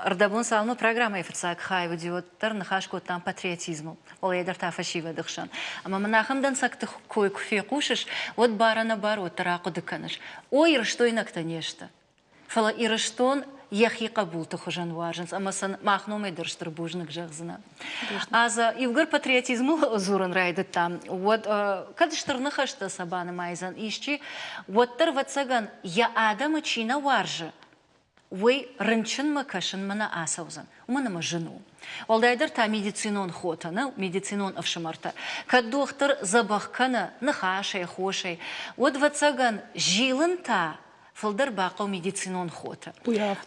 ӕрдӕбон цалынмӕ программӕйы фыццаг хай уыди, уӕддӕр ныхас кодтам патриотизмыл, уӕлдайдӕр та фӕсивӕды хсӕн. Ӕмӕ мын ахӕм дӕнцӕгты кой куы фехъусыс, уӕд бар-ӕнӕбар уӕддӕр ахъуыды кӕныс. О, ирыстойнӕгтӕ не сты. Фӕлӕ Ирыстон йӕхи хъӕбулты хуызӕн уарзынц ӕмӕ сын мах номӕй дӕр стыр бузныг зӕгъдзынӕн. Азӕ, иугӕр патриотизмыл дзурын райдыдтам, уӕд кӕд стыр ныхӕстӕ сӕ банымайдзӕн исчи, уӕддӕр, ӕвӕццӕгӕн, йӕ адӕмы чи нӕ уарзы, уый рынчынмӕ кӕсынмӕ нӕ ацӕудзӕн. Уымӕн ӕмӕ зын у. Уӕлдайдӕр та медицинон хотӕ, нӕ медицинон ӕфсымӕртӕ. Кӕд дохтыр дзӕбӕх кӕны ныхасӕй, хосӕй, уӕд, ӕвӕццӕгӕн, зилын та фылдӕр бахъӕуы медицинон хоты.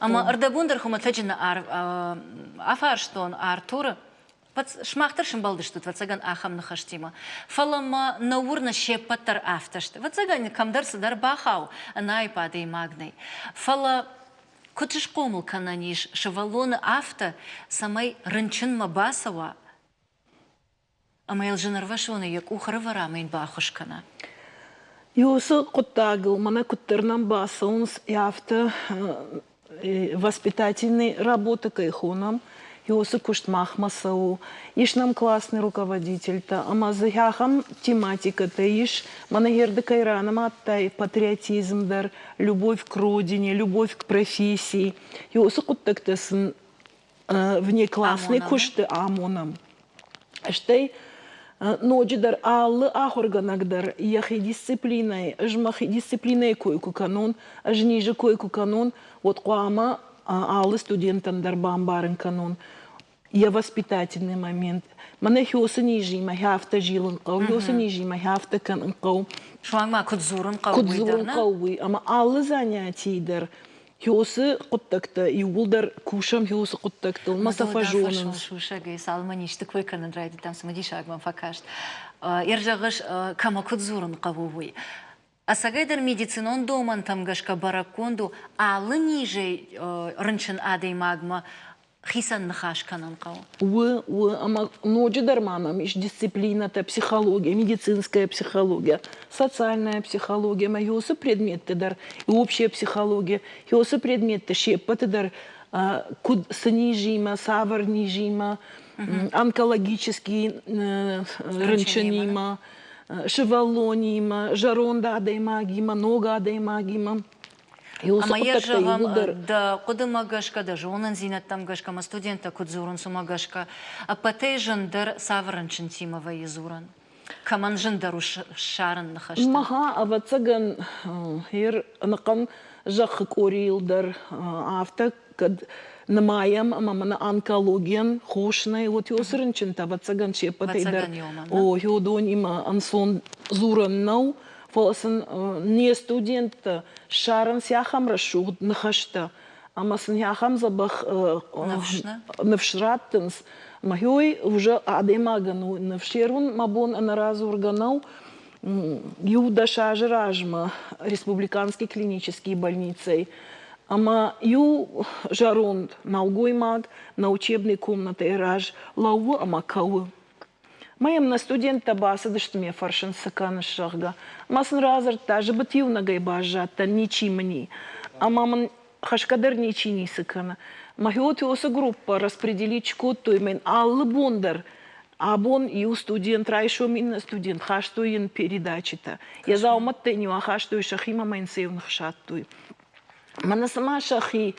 Ӕмӕ ӕрдӕбон дӕр хуымӕтӕджы нӕ афарстон Артуры, сымах дӕр сымбӕлдыстут, ӕвӕццӕгӕн, ахӕм ныхӕстимӕ. Фӕлӕ мӕ нӕ уырны, се ппӕт дӕр афтӕ сты. Ӕвӕццӕгӕн, кӕмдӕр цыдӕр бахауы, ӕнӕаипп адӕймаг нӕй. Фӕлӕ куыд схъомыл кӕнӕн ис сывӕллоны афтӕ, цӕмӕй рынчынмӕ бацӕуа, Ӕмӕ йыл зынӕрвӕссоны йӕ къух ӕрӕвӕра ӕмӕ йын баххуыс кӕна. Уыцы хъуыддагыл мӕнӕ куыддӕр нӕм бацӕуынц, афтӕ воспитательный работа кӕй хонӕм, уыцы куыст махмӕ цӕуы. Ис нӕм классный руководительтӕ ӕмӕ дзы ахӕм тематикӕтӕ ис, мӕнӕ ерды кӕй ранымадтай, патриотизм дӕр, любовь к родине, любовь к профессии. Уыцы хъуыддӕгтӕ сын внеклассный куысты амонӕм. Стӕй ноджыдӕр алы ахуыргӕнӕг дӕр йӕхи дисциплинӕйы, ӕз мӕхи дисциплинӕйы кой куы кӕнон, ӕз низы кой куы кӕнон, уӕд хъуамӕ алы студентӕн дӕр бамбарын кӕнон йӕ воспитательный момент. Мӕнӕ хёсы низимӕ афтӕ зилын хъӕуы, хёсы низимӕ афтӕ кӕнын хъӕуы. Суанг ма куыд дзурын хъӕуы, куыд дзурын хъӕуы, уый. Ӕмӕ алы занятийы дӕр Хёсы хъуыддӕгтӕ иууылдӕр кусӕм хёсы хъуыддӕгтыл мӕ сӕ фӕзонынц. Сусӕгӕй цалынмӕ низты кой кӕнын райдыдтам, цымыдисаг мӕм фӕкаст. Ӕрзӕгъыс, кӕмӕ куыд дзурын хъӕуы, уый. Ӕцӕгӕйдӕр медицинон домӕнтӕм гӕсгӕ бӕрӕггонд у, алы низӕй рынчын адӕймагмӕ хицӕн ныхас кӕнын хъӕуы. У, у, ӕмӕ ноджыдӕр ма нӕм ис дисциплинӕтӕ, психология, медицинская психология, социальная психология ӕмӕ уыцы предметты дӕр, общая психология, уыцы предметты се ппӕты дӕр куыд цы низимӕ, цавӕр низимӕ, онкологический рынчынимӕ, сывӕллонимӕ, зӕронд адӕймагимӕ, ног адӕймагимӕ. Ӕмӕ йӕ зӕгъӕм, дӕ хъуыдымӕ гӕсгӕ, дӕ зонындзинӕдтӕм гӕсгӕ ӕмӕ студенттӕ куыд дзурынц, уымӕ гӕсгӕ ӕппӕтӕй зындӕр цавӕр рынчынтимӕ вӕййы дзурӕн? Кӕмӕн зындӕр у ссарын ныхӕстӕ? Мӕхӕ, ӕвӕццӕгӕн, ер ӕнӕхъӕн зӕххы къорийыл дӕр афтӕ кӕд нымайӕм ӕмӕ мӕнӕ онкологийӕн хос нӕй, уӕд уыцы рынчынтӕ, ӕвӕццӕгӕн, се ппӕтӕй дӕр о, уыдонимӕ ӕнцон дзурӕн нӕу, фӕлӕ сын не студенттӕ ссарынц ахӕм рӕсугъд ныхӕстӕ ӕмӕ сын ахӕм дзӕбӕх ныфс раттынц. Ӕмӕ уый уже адӕймагӕн у ныфс. Ерун мӕ бон ӕнӕрадзургӕ нӕу. Иу 10 азы размӕ республиканский клинический больницӕй ӕмӕ иу зӕронд нӕлгоймаг нӕ учебный комнатӕйы раз лӕууы ӕмӕ кӕуы. Мӕ йӕм нӕ студенттӕ бацыдысты ме фӕрсын, цы кӕныс, зӕгъгӕ. Мӕ сын радзырдта, зыбыт иунӕгӕй баззадтӕн, ничи мын и. Ӕмӕ мын хӕсгӕ дӕр ничи ницы кӕны. Мӕхиоты уыцы группӕ распределить кодтой мӕн алы бон дӕр. Абон иу студент, райсом иннӕ студент хастой йын передачитӕ. Йӕ дзаумӕттӕ йын-иу ахастой сӕхимӕ ӕмӕ йын сӕ-иу ныхсадтой. Мӕнӕ цыма сӕхи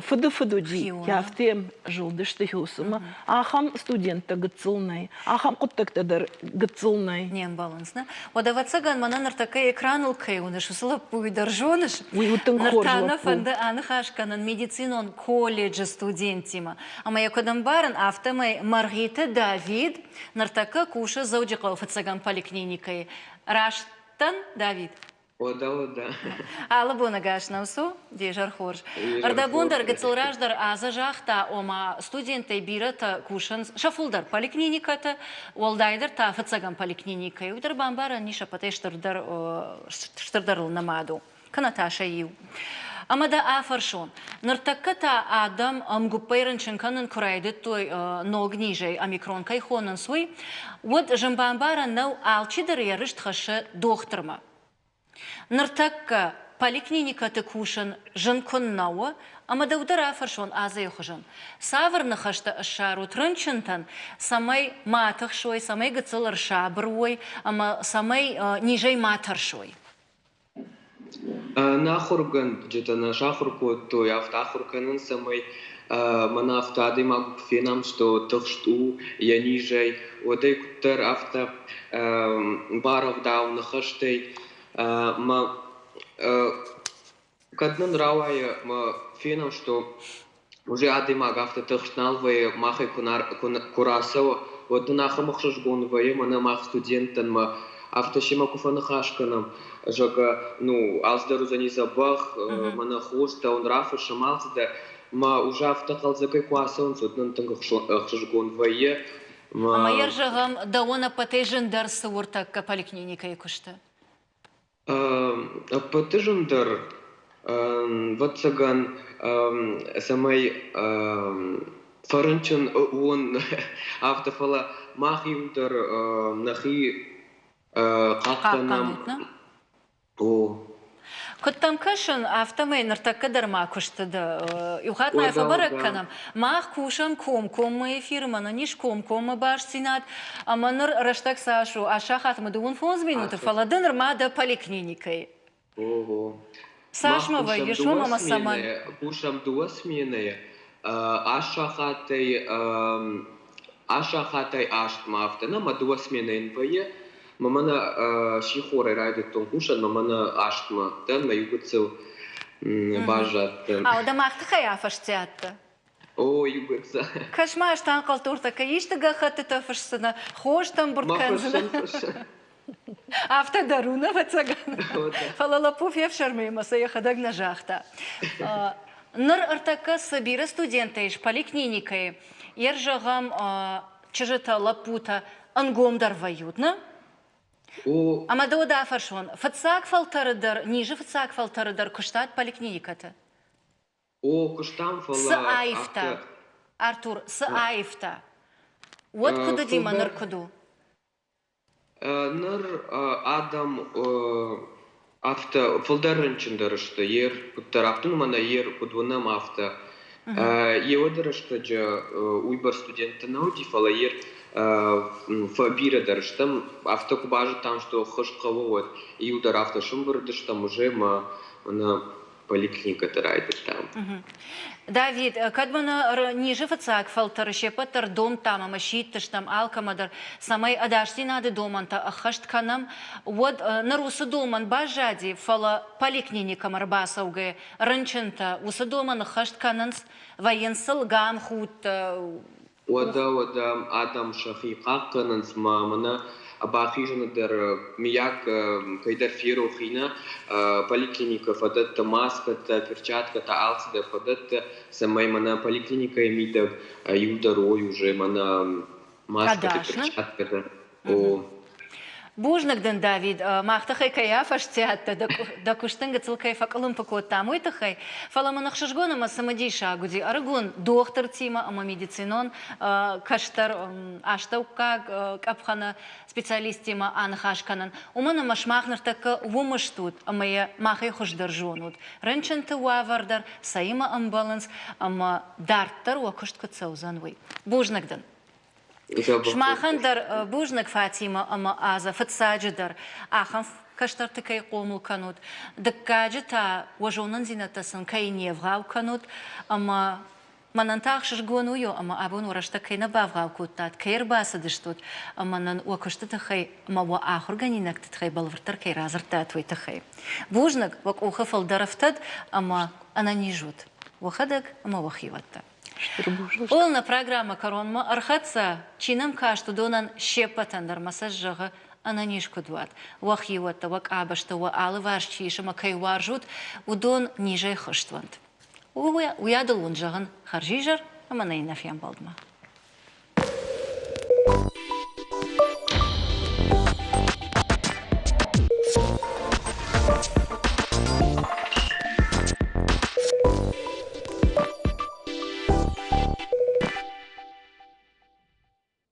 фыды фыд уыди, афтӕ зылдысты цыма ахӕм студенттӕ гыццыл нӕй, ахӕм хъуыддӕгтӕ дӕр гыццыл нӕй. Не мбӕлынц, нӕ? Уӕдӕ, ӕвӕццӕгӕн, мӕнӕ ныртӕккӕ экраныл кӕй уыныс, уыцы лӕппуйы дӕр зоныс. Уый у тынг хорз Ныр та нӕ фӕнды аныхас кӕнын медицинон колледжы студенттимӕ. Ӕмӕ йӕ куыд ӕмбарын, афтӕмӕй Мӕргъиты Давид ныртӕккӕ кусы Дзӕуджыхъӕуы фыццӕгӕм поликлиникӕйы. Раст дӕн, Давид? Уӕдӕ, уӕдӕ. Алы бон ӕгас нӕм цу, де зӕр хорз. Ӕрдӕбон дӕр гыццыл раздӕр Азӕ загъта, ома студенттӕй бирӕтӕ кусынц сӕ фылдӕр поликлиникӕты, уӕлдайдӕр та фыццӕгӕм поликлиникӕйы. Уый дӕр бамбарӕн ис, ӕппӕтӕй стырдӕр, стырдӕрыл нымад у, кӕнӕ та сӕ иу. Ӕмӕ дӕ афӕрсон, ныртӕккӕ та адӕм ӕмгуыппӕй рынчын кӕнын куы райдыдтой ног низӕй, омикрон кӕй хонынц, уый, уӕд зын бамбарӕн нӕу, алчидӕр йӕ рыст хӕссы дохтырмӕ. Ныртӕккӕ поликлиникӕты кусын зын куыннӕ у, ӕмӕ дӕу дӕр афӕрсон Азӕйы хуызӕн. Цавӕр ныхӕстӕ ссарут рынчынтӕн, цӕмӕй ма тыхсой, цӕмӕй гыццыл ӕрсабыр уой ӕмӕ цӕмӕй низӕй ма тӕрсой? Нӕ ахуыргӕнджытӕ нӕ сахуыр кодтой афтӕ ахуыр кӕнын, цӕмӕй мӕнӕ афтӕ адӕймаг куы фенӕм, что тыхст у йӕ низӕй, уӕд ӕй куыддӕр афтӕ барӕвдау ныхӕстӕй мӕ кӕд нын рауайы мӕ фенӕм, что уже адӕймаг афтӕ тыхст нал вӕййы, махӕй куы рацӕуы, уӕд нын ахӕм ӕхсызгон вӕййы, мӕнӕ мах студенттӕн ма афтӕ семӕ куы фӕныхас кӕнӕм, зӕгъгӕ, ну, алцыдӕр уыдзӕни дзӕбӕх, мӕнӕ хостӕ уын рафыссӕм, алцыдӕр. Ма уже афтӕ хъӕлдзӕгӕй куы ацӕуынц, уӕд нын тынг ӕхсызгон вӕййы. Ӕмӕ йӕ зӕгъӕм, дӕуӕн ӕппӕтӕй зындӕр цы у ӕртӕккӕ поликлиникӕйы куысты? Ӕппӕты зындӕр, ӕвӕццӕгӕн, цӕмӕй фӕрынчын уон, афтӕ, фӕлӕ мах иуылдӕр нӕхи хъахъхъӕнӕм. О. Куыд дӕм кӕсын, афтӕмӕй ныртӕккӕ дӕр ма куысты дӕ. Иу хатт ма фӕбӕрӕг кӕнӕм, мах кусӕм комкоммӕ эфирмӕ, нын ис комкоммӕ бастдзинад, ӕмӕ ныр рӕстӕг цас у, аст сахатмӕ 25 минуты, фӕлӕ ды нырма дӕ поликлиникӕйы. Ого. Цас ма вӕййыс уым ӕмӕ цӕмӕн? Кусӕм дыууӕ сменӕйы, аст сахатӕй аст сахатӕй астмӕ афтӕ нӕ, мӕ дыууӕ сменӕйы вӕййы. Мӕ мӕнӕ сихорӕй райдыдтон кусӕн, мӕ мӕнӕ астмӕ дӕн, мӕ иу гыццыл баззадтӕн. Ау, дӕ мах тыххӕй афӕстиат дӕ? О, иу гыццыл. Кӕс-ма, ӕз та ӕнхъӕлдтон, кӕй исты гӕххӕттытӕ фысдзынӕ, хостӕ ӕмбырд кӕндзынӕ. Афтӕ дӕр у, нӕ ӕвӕццӕгӕн. Фӕлӕ лӕппу фефсӕрмы ӕмӕ сӕ йӕхӕдӕг нӕ загъта. Ныр ӕртӕккӕ цы бирӕ студенттӕ ис поликлиникӕйы, йе рзӕгъӕм, чызджытӕ, лӕппутӕ ӕнгомдӕр вӕййут, нӕ? Ӕмӕ дӕ уӕд афӕрсон, фыццаг фӕлтӕры дӕр, низы фыццаг фӕлтӕры дӕр куыстат поликлиникӕты? О, куыстам, фӕлӕ Цы аивта, Артур, цы аивта? Уӕд куыд уыди мӕ ныр куыд у? Ныр адӕм афтӕ фылдӕр рынчындӕр сты, ер куыддӕр афтӕ, ну мӕнӕ ер куыд уынӕм, афтӕ. Еуӕды рӕстӕджы уыйбӕрц студенттӕ нӕ уыди, фӕлӕ ер фӕбирӕдӕр стӕм. Афтӕ куы базыдтам, что хызт хъӕуы, уӕд иу дӕр афтӕ сӕмбырд стӕм уже мӕ мӕнӕ. поликлиникӕты райдыдтам. Давид, кӕд мӕнӕ низы фыццаг фӕлтӕры се ппӕт дӕр домдтам ӕмӕ сидтыстӕм алкӕмӕ дӕр, цӕмӕй ӕдасдзинады домӕнтӕ ӕххӕст кӕнӕм, уӕд ныр уыцы домӕн баззади, фӕлӕ поликлиникӕмӕ ӕрбацӕугӕ рынчынтӕ уыцы домӕн ӕххӕст кӕнынц, вӕййынц сыл гамхудтӕ. Уӕдӕ, уӕдӕ адӕм сӕхи хъахъхъӕнынц ма мӕнӕ бахизыны дӕр мыййаг кӕйдӕр ферох и нӕ поликлиникӕ фӕдӕтты маскӕтӕ, перчаткӕтӕ, алцыдӕр фӕдӕтты, цӕмӕй мӕнӕ поликлиникӕйы мидӕг иу дӕр уой уже мӕнӕ маскӕтӕ, перчаткӕтӕ. О. Бузныг дын, Давид, мах тыххӕй кӕй афӕстиат дӕ, дӕ куыст дын гыццыл кӕй фӕкъуылымпы кодтам, уый тыххӕй. Фӕлӕ мын ӕхсызгон ӕмӕ цымыдисаг уыди ӕрыгон дохтыртимӕ ӕмӕ медицинон кӕстӕр астӕуккаг къӕпхӕны специалисттимӕ аныхас кӕнын. Уымӕн ӕмӕ сымах ныртӕккӕ уым стут ӕмӕ йӕ махӕй хуыздӕр зонут. Рынчынты уавӕр дӕр цӕимӕ ӕмбӕлынц ӕмӕ дарддӕр уӕ куыст куыд цӕудзӕн, уый. Бузныг дын. Сымахӕн дӕр бузныг, Фатимӕ ӕмӕ Азӕ, фыццаджыдӕр, ахӕм кӕстӕрты кӕй хъомыл кӕнут, дыккаджы та уӕ зонындзинӕдтӕ сын кӕй не вгъау кӕнут ӕмӕ мӕнӕн та ӕхсызгон уый у, ӕмӕ абон уӕ рӕстӕг кӕй нӕ бавгъау кодтат, кӕй ӕрбацыдыстут ӕмӕ нын уӕ куысты тыххӕй ӕмӕ уӕ ахуыргӕнинӕгты тыххӕй бӕлвырддӕр кӕй радзырдтат, уый тыххӕй. Бузныг, уӕ къухы фылдӕр ӕфтӕд ӕмӕ ӕнӕниз ут уӕхӕдӕг ӕмӕ уӕ хиуӕттӕ. Ол нӕ программӕ кӕронмӕ ӕрхӕццӕ, чи нӕм каст, уыдонӕн се ппӕтӕн дӕр мӕ цӕст зӕгъы, ӕнӕниз куыд уат, уӕ хиуӕттӕ, уӕ къабӕзтӕ, уӕ алыварс чи ис ӕмӕ кӕй уарзут, уыдон низӕй хызт уӕнт. Уыйадыл уын зӕгъын хӕрзизӕр ӕмӕ нӕ иннӕ фембӕлдмӕ.